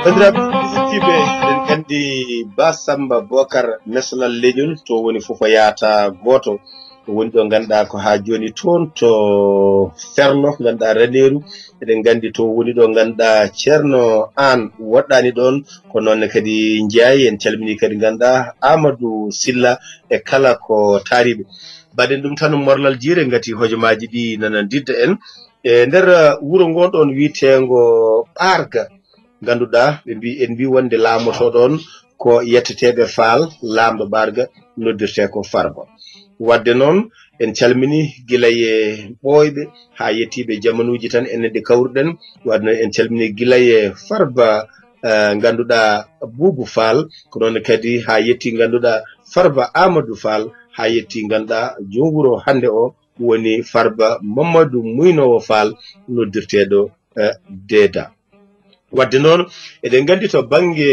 Banndiraaɓe tedduɓe, eɗen nganndi Ba Samba Bokar, mesalal leñol, to woni fof o yahata gooto. Ko woni ɗo ngannduɗaa ko haa jooni toon to Ferlo, ngannduɗaa Raneeru. Eɗen nganndi to woni ɗo ngannduɗaa Ceerno Aan woɗɗaani ɗoon, ko noon ne kadi Njaay. En calminii kadi ngannduɗaa Amadou Silla e kala ko taariiɓe. Mbaɗen ɗum tan morlal jiire, ngati hojomaaji ɗi nana ndidda en. E nder, uh, wuro ngon ɗoon wiyeteengo Ɓaarga, ngannduɗaa, ɓe mbi, en mbi wonde laamoto ɗoon ko yetteteeɓe Faal, laamɗo Ɓaarga noddirtee ko Farba. Waɗde noon, en calminii gila e ɓooyɓe haa yettiiɓe jamanuuji tan, enen ɗe kawruɗen. Waɗde noon, en calminii gila e Farba, eh, ngannduɗaa Buubu Faal, ko noon kadi haa yettii ngannduɗaa Farba Amadou Faal, haa yettii ngannduɗaa joom wuro hannde o woni Farba Mamadou Muynoowo Faal noddirteeɗo, eh, Deeda. Waɗde noon, eɗen nganndi to bannge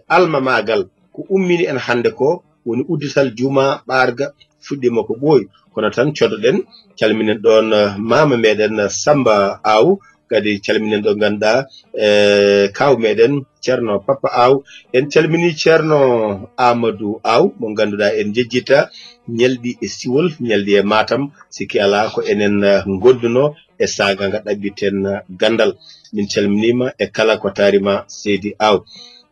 almamaagal, ko ummini en hannde ko woni uddital juma Ɓaarga fuɗɗiima ko ɓooyi. Kono tan codoɗen, calminen ɗoon, eh, maama meɗen, eh, Samba Aw, kadi calminen ɗo ngannduɗaa, eh, kaaw meɗen Ceerno Papa Aw. En calminii Ceerno Amadou Aw, mo ngannduɗaa en njejjita ñalɗi e siwol, ñalɗi e Matam, sikki alaa ko enen, eh, ngondunoo e saanga nga ɗaɓɓiten, eh, ganndal. Min calminiima e kala ko taari ma, Seydi Aw.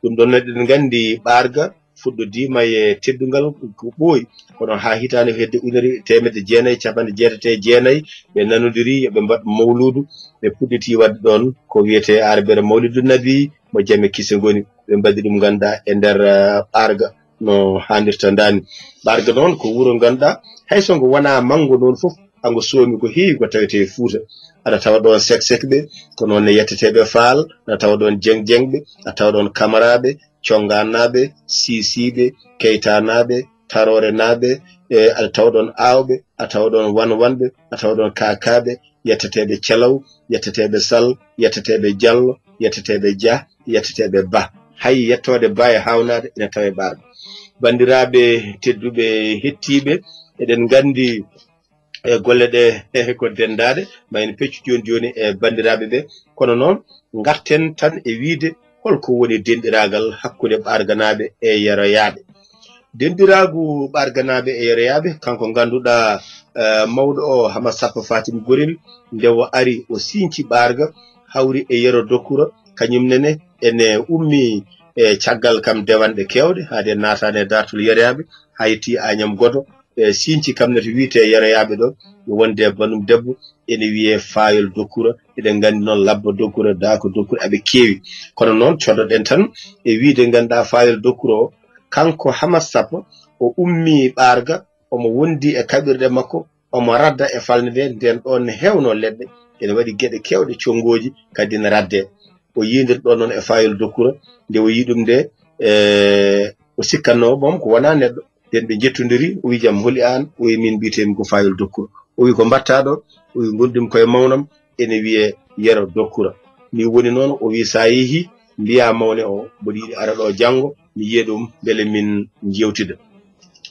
Ɗum ɗoon eɗen nganndi Ɓaarga fuɗɗodiima e teddungal ko ɓooyi, kono haa hitaande ko hedde ujunere teemedde jeenayi e capanɗe jeetati e jeenayi, ɓe nanondirii yo ɓe mbaɗ mawluudu, ɓe puɗɗitii waɗde ɗoon ko wiyetee arabere Mawlidu Nabi, mo jam e kise ngoni, ɓe mbaɗi ɗum ngannduɗaa e nder, eh, Ɓaarga no haanirta ndaani. Ɓaarga noon ko wuro ngannduɗaa hay so ngo wonaa manngo noon fof, ango soomi ko heewi ko tawetee e Fuuta. Aɗa tawa ɗoon seksekɓe, ko noon ne yetteteeɓe Faal, aɗa tawa ɗoon jeŋjeŋɓe, aɗa tawa ɗoon kamaraaɓe, conngaannaaɓe, siisiiɓe, keytaanaaɓe, taroorenaaɓe, e aɗa tawa ɗoon aawɓe, aɗa tawa ɗoon wanwanɓe, aɗa tawa ɗoon kaakaaɓe, yetteteeɓe Celaw, yetteteeɓe Sall, yetteteeɓe Jallo, yetteteeɓe Jah, yetteteeɓe Bah. Hay yettoode Bah e haawnaade ina tawee Ɓaarga. Banndiraaɓe tedduɓe hettiiɓe, eɗen nganndi e golle ɗe ko denndaaɗe, ma en peccu jooni jooni e banndiraaɓe ɓe. Kono noon, ngarten tan e wiyde holko woni denɗiraagal hakkunde Ɓaarganaaɓe e Yeroyaaɓe. Denɗiraagu Ɓaarganaaɓe e Yeroyaaɓe, kanko ngannduɗaa, eh, mawɗo o Hama Sappo Fatim Gorel, nde o ari o siiñci Ɓaarga, hawri e Yero Dokkura, kañum nene ene ummii e caggal kam dewanɗe keewɗe, haade naataani e daartol Yeroyaaɓe, haa yettii Añam Godo, e siiñci kam ne to wiyetee Yeroyaaɓe ɗo, wonde e banndum debbo, ene wiyee Faayol Dokkura. Eɗen nganndi noon Labba Dokkura, Daako Dokkura, aɓe keewi. Kono noon, codoɗen tan e wiyde, ngannduɗaa Faayol Dokkura o, kanko Hama Sappo, o ummii Ɓaarga, omo wondi e kaɓirɗe makko, omo radda e falnde nde, ndeen ɗoon ne heewnoo leɗɗe, ene waɗi geɗe keewɗe conngooji, kadi ne raddee. O yiindir ɗoon noon e Faayol Dokkura, nde o yii ɗum nde, e, o sikkannoo boom ko wonaa neɗɗo. Ndeen ɓe njettondirii, o wii, "Jam, holi aan?" O wii, "Miin mbiyetee-mi ko Faayol Dokkura." O wii, "Ko mbaɗtaa ɗo?" O wii, "Ngonɗi-mi ko e mawnam, ene wiyee Yero Dokkura." Nii woni noon, o wii, "So a yehii, mbiyaa mawne o, mboɗo yiɗi ara ɗo janngo, mi yiya ɗum, mbele min njeewtida."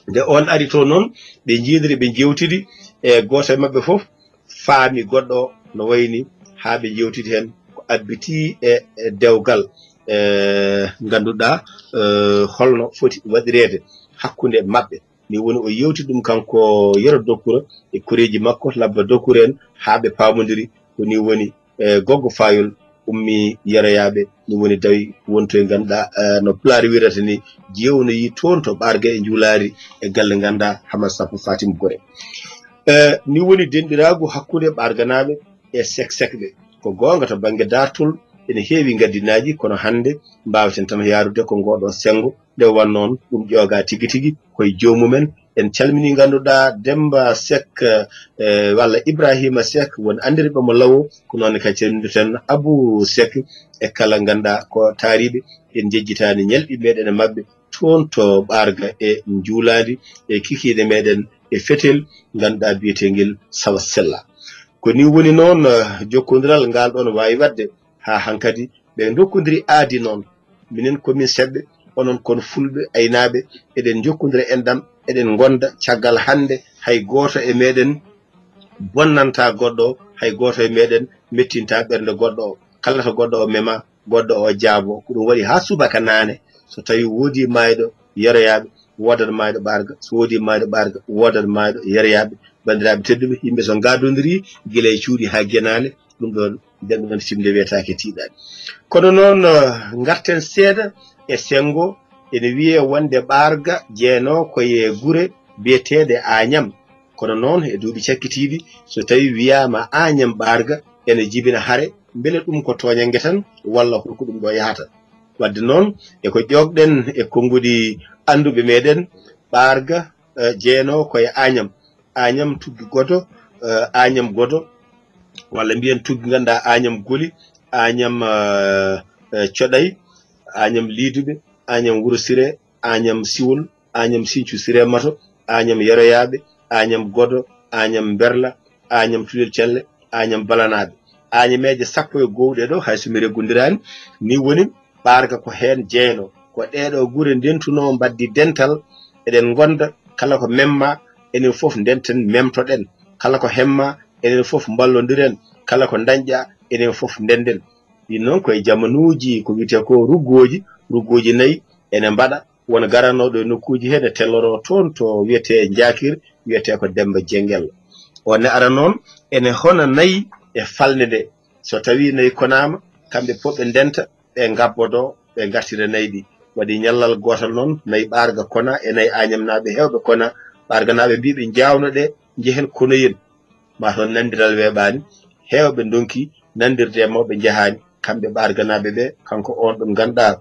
Nde oon ari to noon, ɓe njiidiri, ɓe njeewtidi, e gooto e maɓɓe fof faami goɗɗo o no wayni, haa ɓe njeewtidi heen ko abbitii e, e dewgal, e, ngannduɗaa, e, holno foti waɗireede hakkunde maɓɓe. Ni woni o yewti ɗum kanko Yero Dokkura e koreeji makko, Labba Dokkura en, haa ɓe paamondiri. Ko ni woni, e, Goggo Faayol ummi Yeroyaaɓe, ni woni dawi wonto e ngannduɗaa, e, no Pulaar wiyrata ni, jewnoyi toon to Ɓaarga e Njuulaari e galle ngannduɗaa Hama Sappo Fatim Gore. E, ni woni denɗiraagu hakkunde Ɓaarganaaɓe e Seksekɓe. Ko goonga to bannge daartol ene heewi ngaddinaaji, kono hannde mbaaweten tan yaarude ko ngooɗoo senngo. Nde wan noon, ɗum ƴoogaa tigi tigi ko e joomum en. En calminii ngannduɗaa Demmba Sek, e, walla Ibraahiima Sek, won anndirɓe mo Lawo, ko noon kadi calminirten Abu Sek e kala ngannduɗaa ko taariiɓe. En njejjitaani ñalɗi meɗen e maɓɓe toon to Ɓaarga e Njuulaandi e kikiiɗe meɗen e Fetel, ngannduɗaa biyeteengel Sawa Sella. Ko ni woni noon, eh, jokkondiral ngal ɗoon waawi waɗde haa hankadi. Ɓe ndokkondiri aadi noon. Minen ko min seɓɓe, onon kon fulɓe, aynaaɓe, eɗen njokkondira enɗam, eɗen ngonda caggal hannde, hay gooto e meɗen bonnanta goɗɗo o, hay gooto e meɗen mettinta ɓernde goɗɗo o. Kala to goɗɗo o mema, goɗɗo o jaabo. Ko ɗum waɗi haa subaka naane, so tawi woodi maayɗo Yeroyaaɓe, woodat maayɗo Ɓaarga, so woodi maayɗo Ɓaarga, woodat maayɗo Yeroyaaɓe. Banndiraaɓe tedduɓe, yimɓe so ngaadondirii gila e cuuɗi haa genaale, ɗum ɗoon, nden ɗum ɗoon simde wiyetaake tiiɗaani. Kono noon, eh, ngarten seeɗa e senngo, ene wiyee wonde Ɓaarga jeenoo ko e gure biyeteeɗe Aañam. Kono noon, e duuɓi cakkitiiɗi, so tawii wiyaama Aañam Ɓaarga, ene jibina hare, mbele ɗum ko tooñannge tan, walla holko ɗum ɗo yahata? Wadde noon, e ko ƴoogɗen e konnguɗi annduɓe meɗen, ɓaarga, eh, jeenoo ko e Añam. Añam tuggi Godo, eh, Añam Godo, walla mbiyen tuggi ngannduɗaa Añam Goli, Añam, eh, eh, Coɗay, Añam Liiduɓe, Añam Wuro Sire, Añam Siwol, Añam Sincu Sire Mato, Añam Yeroyaaɓe, Añam Godo, Añam Mberla, Añam Tulel Celle, Añam Balanaaɓe. Añameeje sappo e goo ɗee ɗo, hay so mi reggondiraani, ni woni ɓaarga ko heen jeynoo. Ko ɗee ɗo gure ndentunoo, mbaɗdi dental, eɗen ngonda, kala ko memmaa, enen fof ndenten, memtoɗen. Kala ko hemmaa, enen fof mballondiren. Kala ko dañɗaa, enen fof ndenden. Ɗin noon ko e jamanuuji, ko wiyetee ko ruggooji, ruggooji nayi ene mbaɗa, won garanooɗo e nokkuuji hee, ne telloroo toon to wiyetee Njaakir, wiyetee ko Demmba Jengel. O ne ara noon, ene hona nayi e falnde nde. So tawii nayi konaama, kamɓe fof ɓe ndenta, ɓe ngabbodoo, ɓe ngartira nayi ɗi. Waɗi ñallal gootal noon, nayi ɓaarga kona e nayi Añamnaaɓe heewɓe kona. Ɓaarganaaɓe mbii ɓe, "Njaawno ɗe, njehen konoyen." Maa toon nanndiral weeɓaani, heewɓe ndonki nanndirde e mawɓe njahaani. Kamɓe ɓaarganaaɓe ɓe, kanko on ɗon ngannduɗaa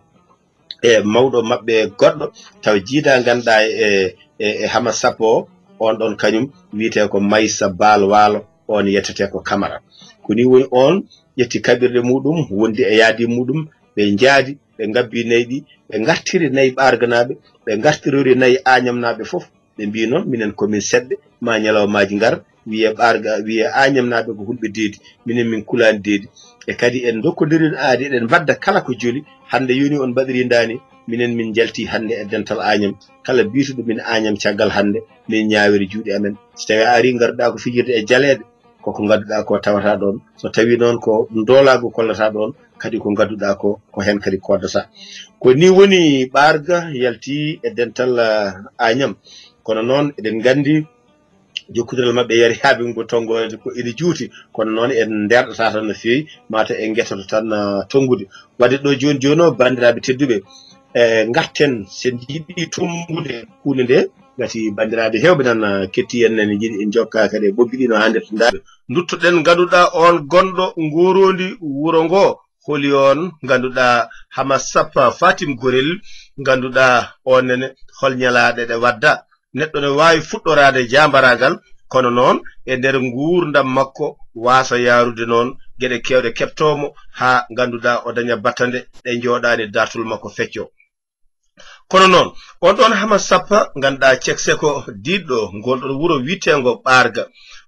e mawɗo maɓɓe goɗɗo, taw jiidaa ngannduɗaa e, e, e Hama Sappo o, on ɗon kañum wiyetee ko Maysa Baal Waalo, on yettetee ko Kamara. Ko nii woni on ƴetti kaɓirɗe muɗum, wondi e yaadi muɗum, ɓe njaadi, ɓe ngabbi nayi ɗi, ɓe ngartiri nayi ɓaarganaaɓe, ɓe ngartirori nayi Añamnaaɓe fof. Ɓe mbii noon, minen ko min seɗɓe, ma ñalawmaaji ngar, wiyee ɓaarga, wiyee Añamnaaɓe ko hulɓe deedi, minen min kulaani deedi. E kadi en ndokkondirii aadi, eɗen mbadda kala ko joli. Hannde yoni on mbaɗirii ndaani, minen min njaltii hannde e dental Añam. Kala biytuɗo min Añam caggal hannde, min ñaawiri juuɗe amen. So tawii a arii, ngarduɗaa ko fijirde e jaleeɗe, koko ngadduɗaa ko tawata ɗon. So tawii noon ko ndoolaagu kollata ɗon, kadi ko ngadduɗaa ko, ko heen kadi koddata. Ko nii woni ɓaarga yalti e dental, ah, Añam. Kono noon eɗen nganndi jokkondiral maɓɓe yari haa ɓe ngo tonngoode ko ina juuti. Kono noon en ndeerɗata tan no feewi, mata en ngetoto tan, ah, tonngude. Wadde ɗo jooni jooni o, banndiraaɓe tedduɓe, e ngarten, so en njiɗii tonngude huunde nde, ngati banndiraaɓe heewɓe nan, ah, ketti en, nani njiɗi en njokka kadi e ɓoggi ɗi no hannirta. Ndaa, nduttoɗen ngannduɗaa on gonɗo nguuroondi wuro ngo. Holi on ngannduɗaa Hama Sappa Fatim Gorel, ngannduɗaa on nene hol ñalaaɗe ɗe wadda? Neɗɗo ne waawi fuɗɗoraade jaambaraagal, kono noon e nder nguurndam makko waasa yaarude noon geɗe keewɗe keɓtoo mo haa ngannduɗaa o daña battande ɗe njooɗaani daartol makko feccoo. Kono noon, on ɗoon Hama Sappa, ngannduɗaa Cekseko diɗɗo ngol ɗoon wuro wiyeteengo Ɓaarga,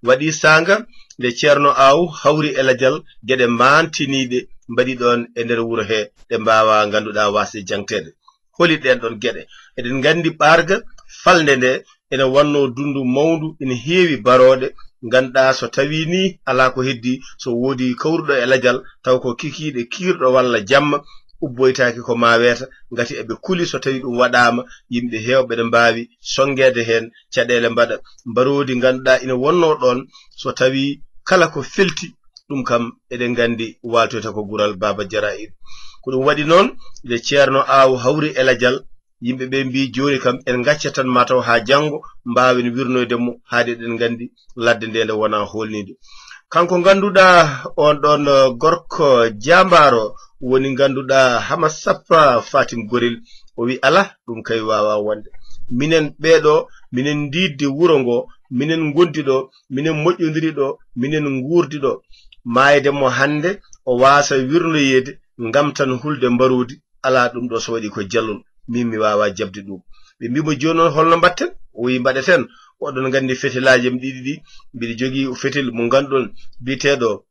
waɗi saanga nde Ceerno Aaw hawri e lajal geɗe maantiniiɗe mbaɗi ɗoon e nder wuro hee, ɗe mbaawaa ngannduɗaa waasde jaŋteede. Holi ɗeen ɗoon geɗe? Eɗen nganndi Ɓaarga falnde nde ene wannoo dunndu mawndu, ene heewi barooɗe, ngannduɗaa so tawii nii alaa ko heddii, so woodii kawruɗo e lajal, taw ko kikiiɗe kiirɗo walla jamma, ubboytaaki ko maa weeta, ngati eɓe kuli so tawii ɗum waɗaama, yimɓe heewɓe ene mbaawi sonngeede heen, caɗeele mbaɗa, mbaroodi ngannduɗaa ina wonnoo ɗoon, so tawii kala ko felti, ɗum kam eɗen nganndi waaltoyta ko gural Baaba Jaraa'ir. Ko ɗum waɗi noon, nde Ceerno Aaw hawri e lajal, yimɓe ɓe mbii, "Jooni kam en ngaccat tan mataw haa janngo mbaawen wirnoyde mo, haade eɗen nganndi ladde nde nde wonaa hoolniinde." Kanko ngannduɗaa on ɗoon, eh, gorko jaambaaro woni ngannduɗaa Hama Sappa Fatim Gorel, o wi, "Alaa, ɗum kay waawaa wonde. Minen ɓee ɗo, minen ndiiddi wuro ngo, minen ngondi ɗo, minen moƴƴondiri ɗo, minen nguurdi ɗo. Maayde mo hannde, o waasa wirnoyeede ngam tan hulde mbaroodi, alaa, ɗum ɗo so waɗi ko jallol, min mi waawaa jaɓde ɗum." Ɓe mbii mo, "Jooni noon holno mbaɗten?" O wi, "Mbaɗeten, oɗon nganndi fetelaaji am ɗiɗi ɗi, mbiɗa jogii fetel mo ngannduɗon biyeteeɗo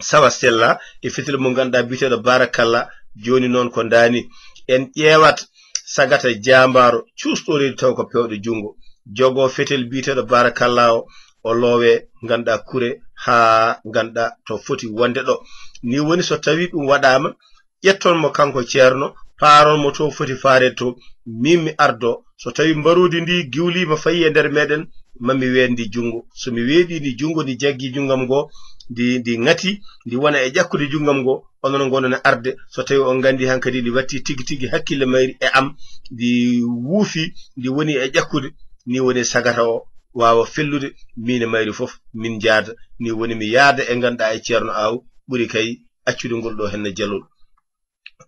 Sawa Sella, e fetel mo ngannduɗaa biyeteeɗo Barakalla. Jooni noon ko ndaani, en ƴeewat sagata jaambaaro cuusɗo reedu taw ko peewɗo junngo, jogoo fetel biyeteeɗo Barakalla o, o loowe ngannduɗaa kure haa ngannduɗaa to foti wonde ɗo." Ni woni so tawii ɗum waɗaama, ƴetton mo kanko ceerno, paaron mo to foti faareede to, min mi ardo. So tawii mbaroodi ndi giwliima fayi e nder meɗen, ma mi weeɗ ndi junngo. So mi weeɗi ndi junngo, ndi jaggi junngam ngo, ndi, ndi ŋati, ndi wona e ƴakkude junngam ngo, onon ngonɗon e arde. So tawii on nganndi hankadi ndi watti tigi tigi hakkille mayri e am, ndi wuufi, ndi woni e ƴakkude, ni woni sagata o waawa fellude, min e mayri fof min njaada. Ni woni mi yaada e ngannduɗaa e ceerno Aaw, ɓuri kay accude ngol ɗo henne jalol.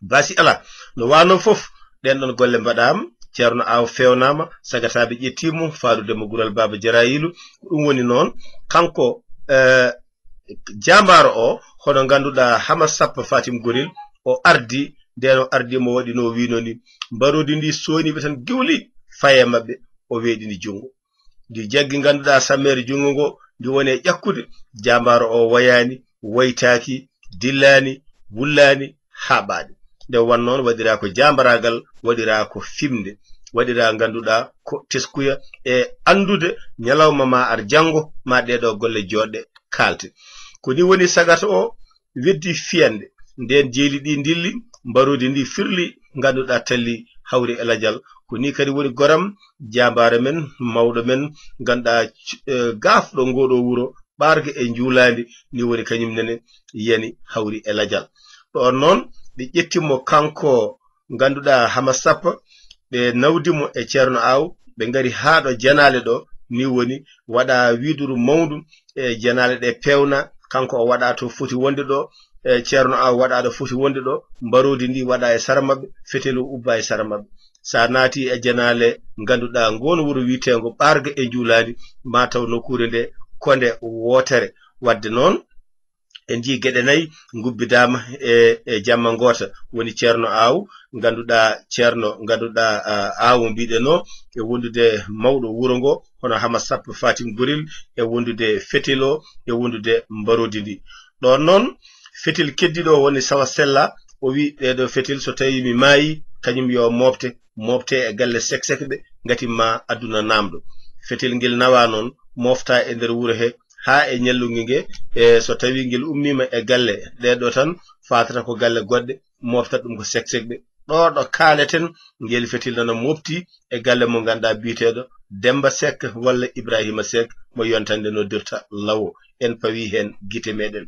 Basi alaa, no waanoo fof, ɗeen ɗoon golle mbaɗaama, Ceerno Aw feewnaama, sagataaɓe ƴettii mo, faarude mo Gural Baaba Jarayilu. Ko ɗum woni noon, kanko, eh, jaambaaro o, hono ngannduɗaa Hama Sappa Fatim Gorel, o ardi, ndeen o ardi mo waɗi no o wiinoo ni, mbaroodi ndi sooniiɓe tan giwli, faye maɓɓe, o weeɗini junngo. Ndi jaggi ngannduɗaa sammeere junngo ngo, ndi woni e ƴakkude, jaambaaro o wayaani, waytaaki, dillaani, wullaani, haa ɓaaɗi. Nde wan noon waɗiraa ko jaambaraagal, waɗiraa ko fimde, waɗiraa ngannduɗaa ko teskuya e anndude ñalawma ma ar janngo, ma ɗee ɗoo golle jooɗɗe kaalte. Ko ni woni sagata o, weddi fiyande, ndeen jeeli ɗi ndilli, mbaroodi ndi firli, ngannduɗaa talli hawri e lajal. Ko ni kadi woni goram, jaambaare men, mawɗo men, ngannduɗaa c-, eh, gaafɗo ngoo ɗoo wuro, ɓaarga e njuulaandi, ni woni kañum nene yani hawri e lajal. Ɗoon noon, ɓe ƴetti mo kanko ngannduɗaa Hama Sappa, ɓe nawdi mo e Ceerno Aw, ɓe ngari haa ɗo janaale ɗo, ni woni waɗa wiiduru mawndu e janaale ɗe peewna, kanko o waɗa to foti wonde ɗo, e Ceerno Aw waɗa ɗo foti wonde ɗo, mbaroodi ndi waɗa e sara maɓɓe, fetel o ubba e sara maɓɓe. So a naati e janaale ngannduɗaa ngoon wuro wiyeteengo Ɓaarga e Njuulaandi, ma taw nokkuure nde ko nde wootere. Waɗde noon, en njii geɗe nayi ngubbidaama e, e jamma ngoota, woni Ceerno Aw, ngannduɗaa Ceerno, ngannduɗaa, ah, Aw mbiɗen o, e wondude mawɗo wuro ngo, hono Hama Sappa Fatim Gorel, e wondude fetel o, e wondude mbaroodi ndi. Ɗoon noon, fetel keddiiɗo o woni Sawa Sella, o wi, "Ɗee ɗoo fetel, so tawii mi maayi, kañum yo mofte, mofte e galle seksekɓe, ngati ma aduna naamɗo." Fetel ngel nawa noon, mofta e nder wuro he, haa e ñallunge nge, e so tawii ngel ummiima e galle ɗee ɗoo tan, faatata ko galle goɗɗe, moftat ɗum ko seksekɓe. Ɗo, ɗo kaaleten, ngel fetel nana mofti e galle mo ngannduɗaa biyeteeɗo Demba Seck walla Ibrahima Seck mo yontande noddirta Lawo. En pawi heen gite meɗen.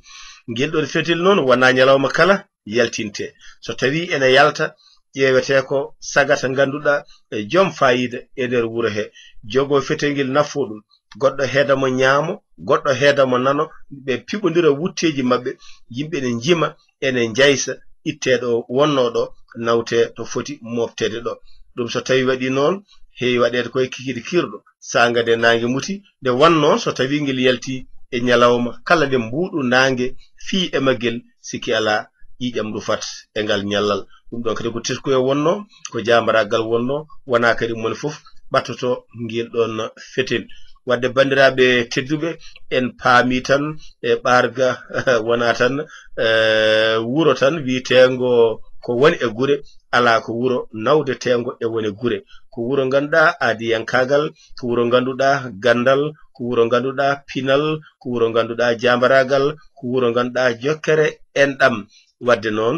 Ngel ɗon fetel noon wonaa ñalawma kala yaltinte. So tawii ene yalta, ƴeewetee ko sagata ngannduɗaa e joom faayiida e nder wuro he. Jogoo fetel ngel nafoo ɗum. Goɗɗo heeda mo ñaamo, goɗɗo heeda mo nano, ɓe piɓondira wutteeji maɓɓe, yimɓe ne njima, ene njaysa, ittee ɗo wonnoo ɗo, nawtee to foti mofteede ɗo. Ɗum so tawii waɗii noon, heewi waɗeede koye kikiiɗe kiirɗo, saanga nde naange muti, nde wan noon so tawii ngel yaltii e ñalawma, kala nde mbuuɗu naange fii e maggel, sikki alaa, ƴiiƴam rufat e ngal ñallal. Ɗum ɗon kadi ko teskuya wonnoo, ko jaambaraagal wonnoo, wonaa kadi moni fof ɓattoto ngel ɗon fetel. Waɗde banndiraaɓe tedduɓe, en paami tan e ɓaarga wonaa tan, eh, wuro tan wiyeteengo ko woni e gure, alaa ko wuro nawdeteengo e woni gure. Ko wuro ngannduɗaa aadiyankaagal, ko wuro ngannduɗaa ganndal, ko wuro ngannduɗaa pinal, ko wuro ngannduɗaa jaambaraagal, ko wuro ngannduɗaa jokkere enɗam. Waɗde noon,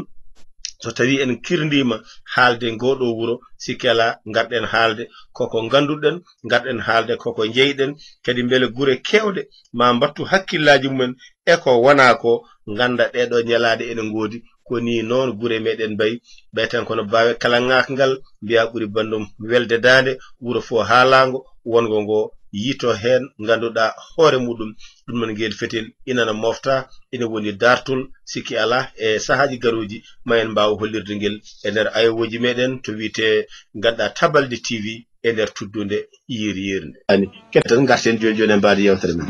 so tawii en kirndiima haalde ngoo ɗoo wuro, sikki alaa, ngarɗen haalde koko ngannduɗen, ngarɗen haalde koko njeyɗen, kadi mbele gure keewɗe maa mbattu hakkillaaji mumen e ko wonaa ko, ngannda ɗee ɗoo ñalaaɗe ene ngoodi. Ko nii noon gure meɗen mbayi, ɓeyten kono baawe kala ŋaakngal, mbiyaa ɓuri banndum welde daande, wuro fof haalaango, wonngo ngo yiytoo heen, ngannduɗaa hoore muɗum, ɗum noon ngel fetel ina no mofta, ina woni daartol, sikki alaa, e sahaaji garooji, ma en mbaaw hollirde ngel e nder ayewooji meɗen to wiyetee ngannduɗaa Tabalde T V e nder tuddunde yiir yiirnde. Ani, keɗoton, ngarten jooni jooni e mbaadi yewtere men.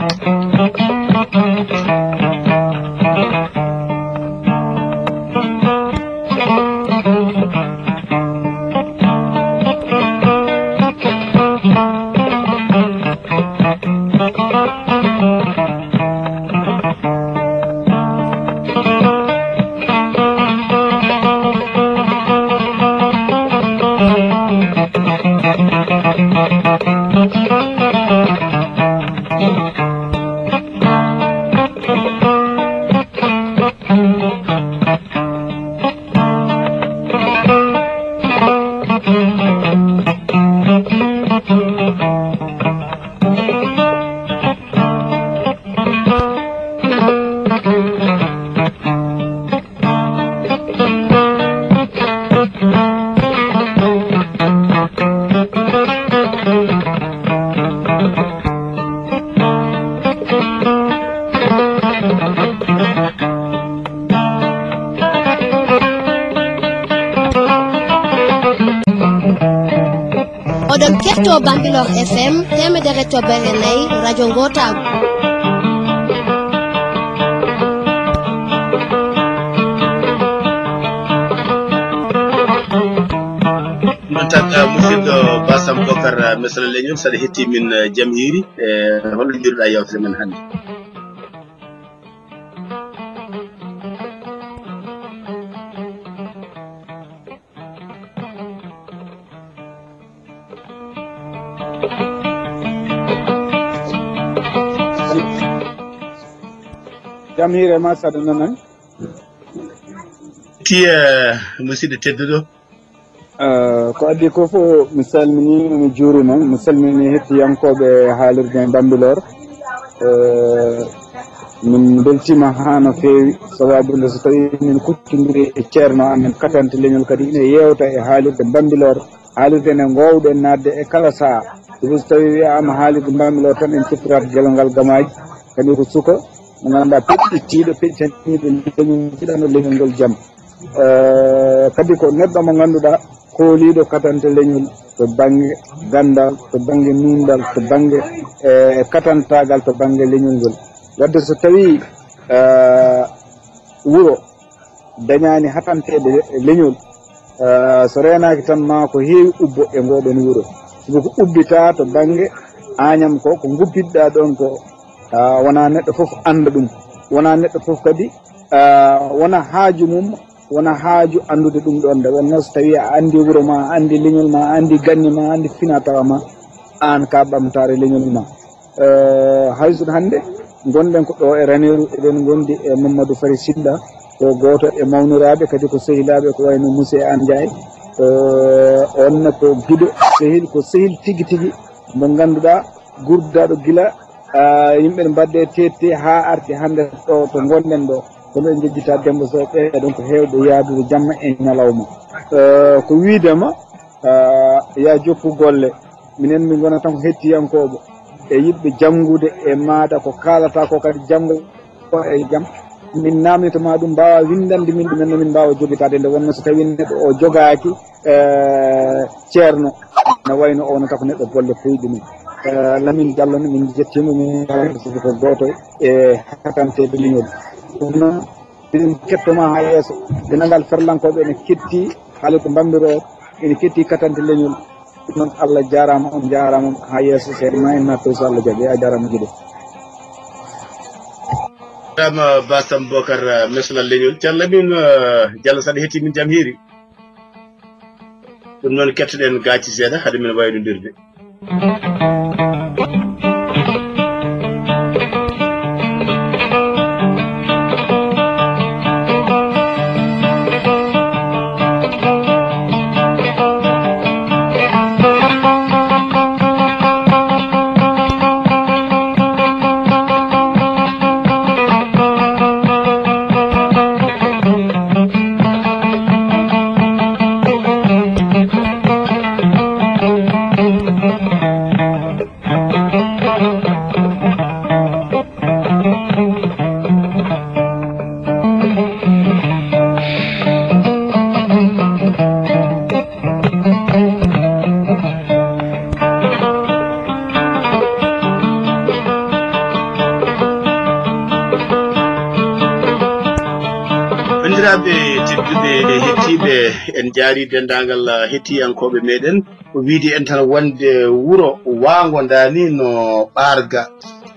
Keɗto Bambilor F M teemedere toɓɓere nayi, radio ngootagu. Ɗum tan, eh, musidɗo Basam Bokar, eh, Mesala Leñol, saɗa hetti min, eh, jam hiiri, eh, holno njiiruɗa yewtere men hannde? Jam hiire ma, saɗa nanan. Tiya, musidɗo tedduɗo. Eh, ko adii ko fof, mi salminii, mi juuriima, mi salminii hettiyankooɓe haalirde Bambilor. Eh, min mbeltiima haa no feewi, sababu nde so tawii min kuccondiri e ceerno amen, katante leñol kadi ina yeewta e haalirde Bambilor, haalirde nde ngoowɗen naatde e kala sahaa. Sabu so tawii wiyaama haalirde Bambilor tan, en ciftorat gelal ngal Gamaaji, kadi ko suka mo ngannduɗaa peƴƴittiiɗo, peƴƴitaniiɗo leñol, jiɗano leñol ngol jam. Eh, kadi ko neɗɗo mo ngannduɗaa kooliiɗo katante leñol to bannge ganndal, to bannge nuunɗal, to bannge, eh, katantaagal to bannge leñol ngol. Wadde so tawii, eh, wuro dañaani hatanteede leñol, eh, so reenaaki tan ma ko heewi ubbo e ngooɗoon wuro. Sabu ko ubbitaa to bannge Añam ko, ko nguppitɗaa ɗoon ko, ah, wonaa neɗɗo fof annda ɗum. Wonaa neɗɗo fof kadi, ah, wona haaju mum, wona haaju anndude ɗum ɗoon. Nde wonnoo so tawii a anndi wuro ma, a anndi leñol ma, a anndi ganni ma, a anndi finaa tawa ma, aan ka ɓamtaare leñol ma. Eh, hay so hannde ngonɗen ko ɗo e Raneeru, eɗen ngondi e Mamadou Fari Silla, ko gooto e mawniraaɓe, kadi ko sehilaaɓe, ko wayno Mousse An Ndiaye. Eh, on ne ko giɗo sehil, ko sehil tigi tigi, mo ngannduɗaa gurdaaɗo gila, ah, yimɓe ne mbaɗde tette haa arti hannde ɗo to ngonɗen ɗo. Kono en njejjita Demba Sow, ɓe ɗon ko heewɓe yaadude jamma e ñalawma. Eh, ko wiidema, ah, ya jokku golle. Minen min ngona tan ko hettiyankooɓe e yiɗɓe janngude e maaɗa, ko kaalata ko kadi janngo ko e jam. Min naamnito ma ɗum, mbaawa winndande min ɗumen, no min mbaawa jogitaade nde wonnoo so tawii neɗɗo o jogaaki, eh, ceerno, no wayno o wonata ko neɗɗo golle koyɗi mum. Eh, Lamine Diallo ne, min njettiima, min njaaraama, sabu ko gooto e hatanteeɓe leñol. Ɗum noon, eɗen kettoma haa yeeso. Dental ngal ferlankooɓe ene ketti haalirde Bambilor, ene ketti katante leñol. Ɗum noon, Allah jaaraama, on njaaraama haa yeeso. Seeɗa ma en natto, so Allah jaɓi. A jaaraama giɗo. Jaaraama Basam Bokar, eh, Mesla Leñol. Ceerno Lamine, eh, Diallo, saɗa hetti min jam hiiri. Ɗum noon, kettoɗen gaaci seeɗa, hade men waynondirde. Banndiraaɓe tedduɓe, hettiiɓe, en njaari denndaangal hettiyankooɓe meɗen. Ko wiide en tan wonde wuro waango ndaani no Ɓaarga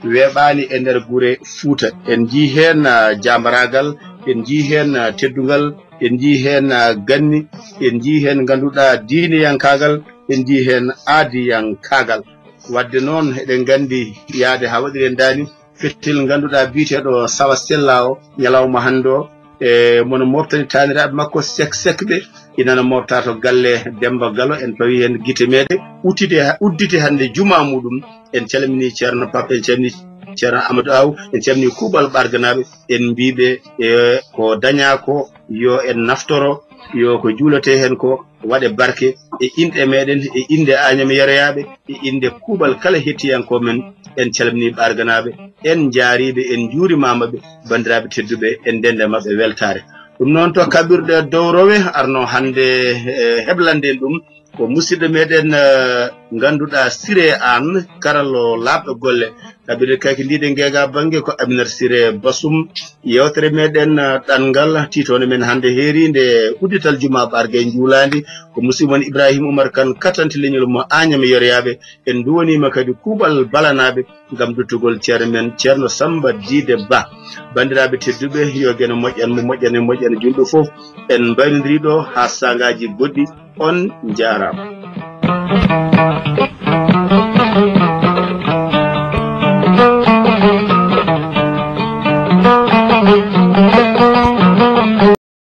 weeɓaani e nder gure Fuuta. En njii heen, ah, jaambaraagal, en njii heen, ah, teddungal, en njii heen, ah, ganni, en njii heen ngannduɗaa diineyankaagal, en njii heen aadiyankaagal. Wadde noon, eɗen nganndi yahde haa waɗiren ndaani, fettel ngannduɗaa biyeteeɗo Sawa Sella o, ñalawma hannde o, e mono mooftani taaniraaɓe makko Sek Sek ɓe, inana moofta to galle Demba Galo, en pawi heen gite meeɗen, uddite, uddite hannde jumaa muɗum. En calminii Ceerno Pap, en calminii Ceerno Amadou Aw, en calminii kuuɓal Ɓaarganaaɓe, en mbiiɓe, e ko dañaa ko, yo en naftoro, yo ko juuletee heen ko waɗe barke e inɗe meɗen, e innde Añam Yeroyaaɓe, e innde kuuɓal kala hettiyankoo men. En calminii Ɓaarganaaɓe, en njaariiɓe, en njuurimaama ɓe, banndiraaɓe tedduɓe, en ndennda maɓɓe weltaare. Ɗum noon, to kaɓirɗe dowrowe arno hannde, e heblande en ɗum, Ko musidɗo meɗen, eh, ngannduɗaa Siré Aan, karallo laaɓɗo golle. Ɗaɓɓirde kaki ndiɗe ngeega bannge ko Aminata Siré Basum. Yewtere meɗen, eh, ɗanngal, tiitoonde men hannde heeriinde uddital juma ɓarge njuulaandi. Ko musidɗo mon Ibrahima Oumar Kane, katanti leñol mo Añam e Yoroyaaɓe. En nduwaniima kadi kuuɓal balanaaɓe ngam duttugol ceerno men, Ceerno Samba Diide Ba. Banndiraaɓe tedduɓe, yo geno moƴƴan mo, moƴƴan e moƴƴan julɓe fof. En mbaynondirii ɗo haa saangaaji goɗɗi. On njaaraama.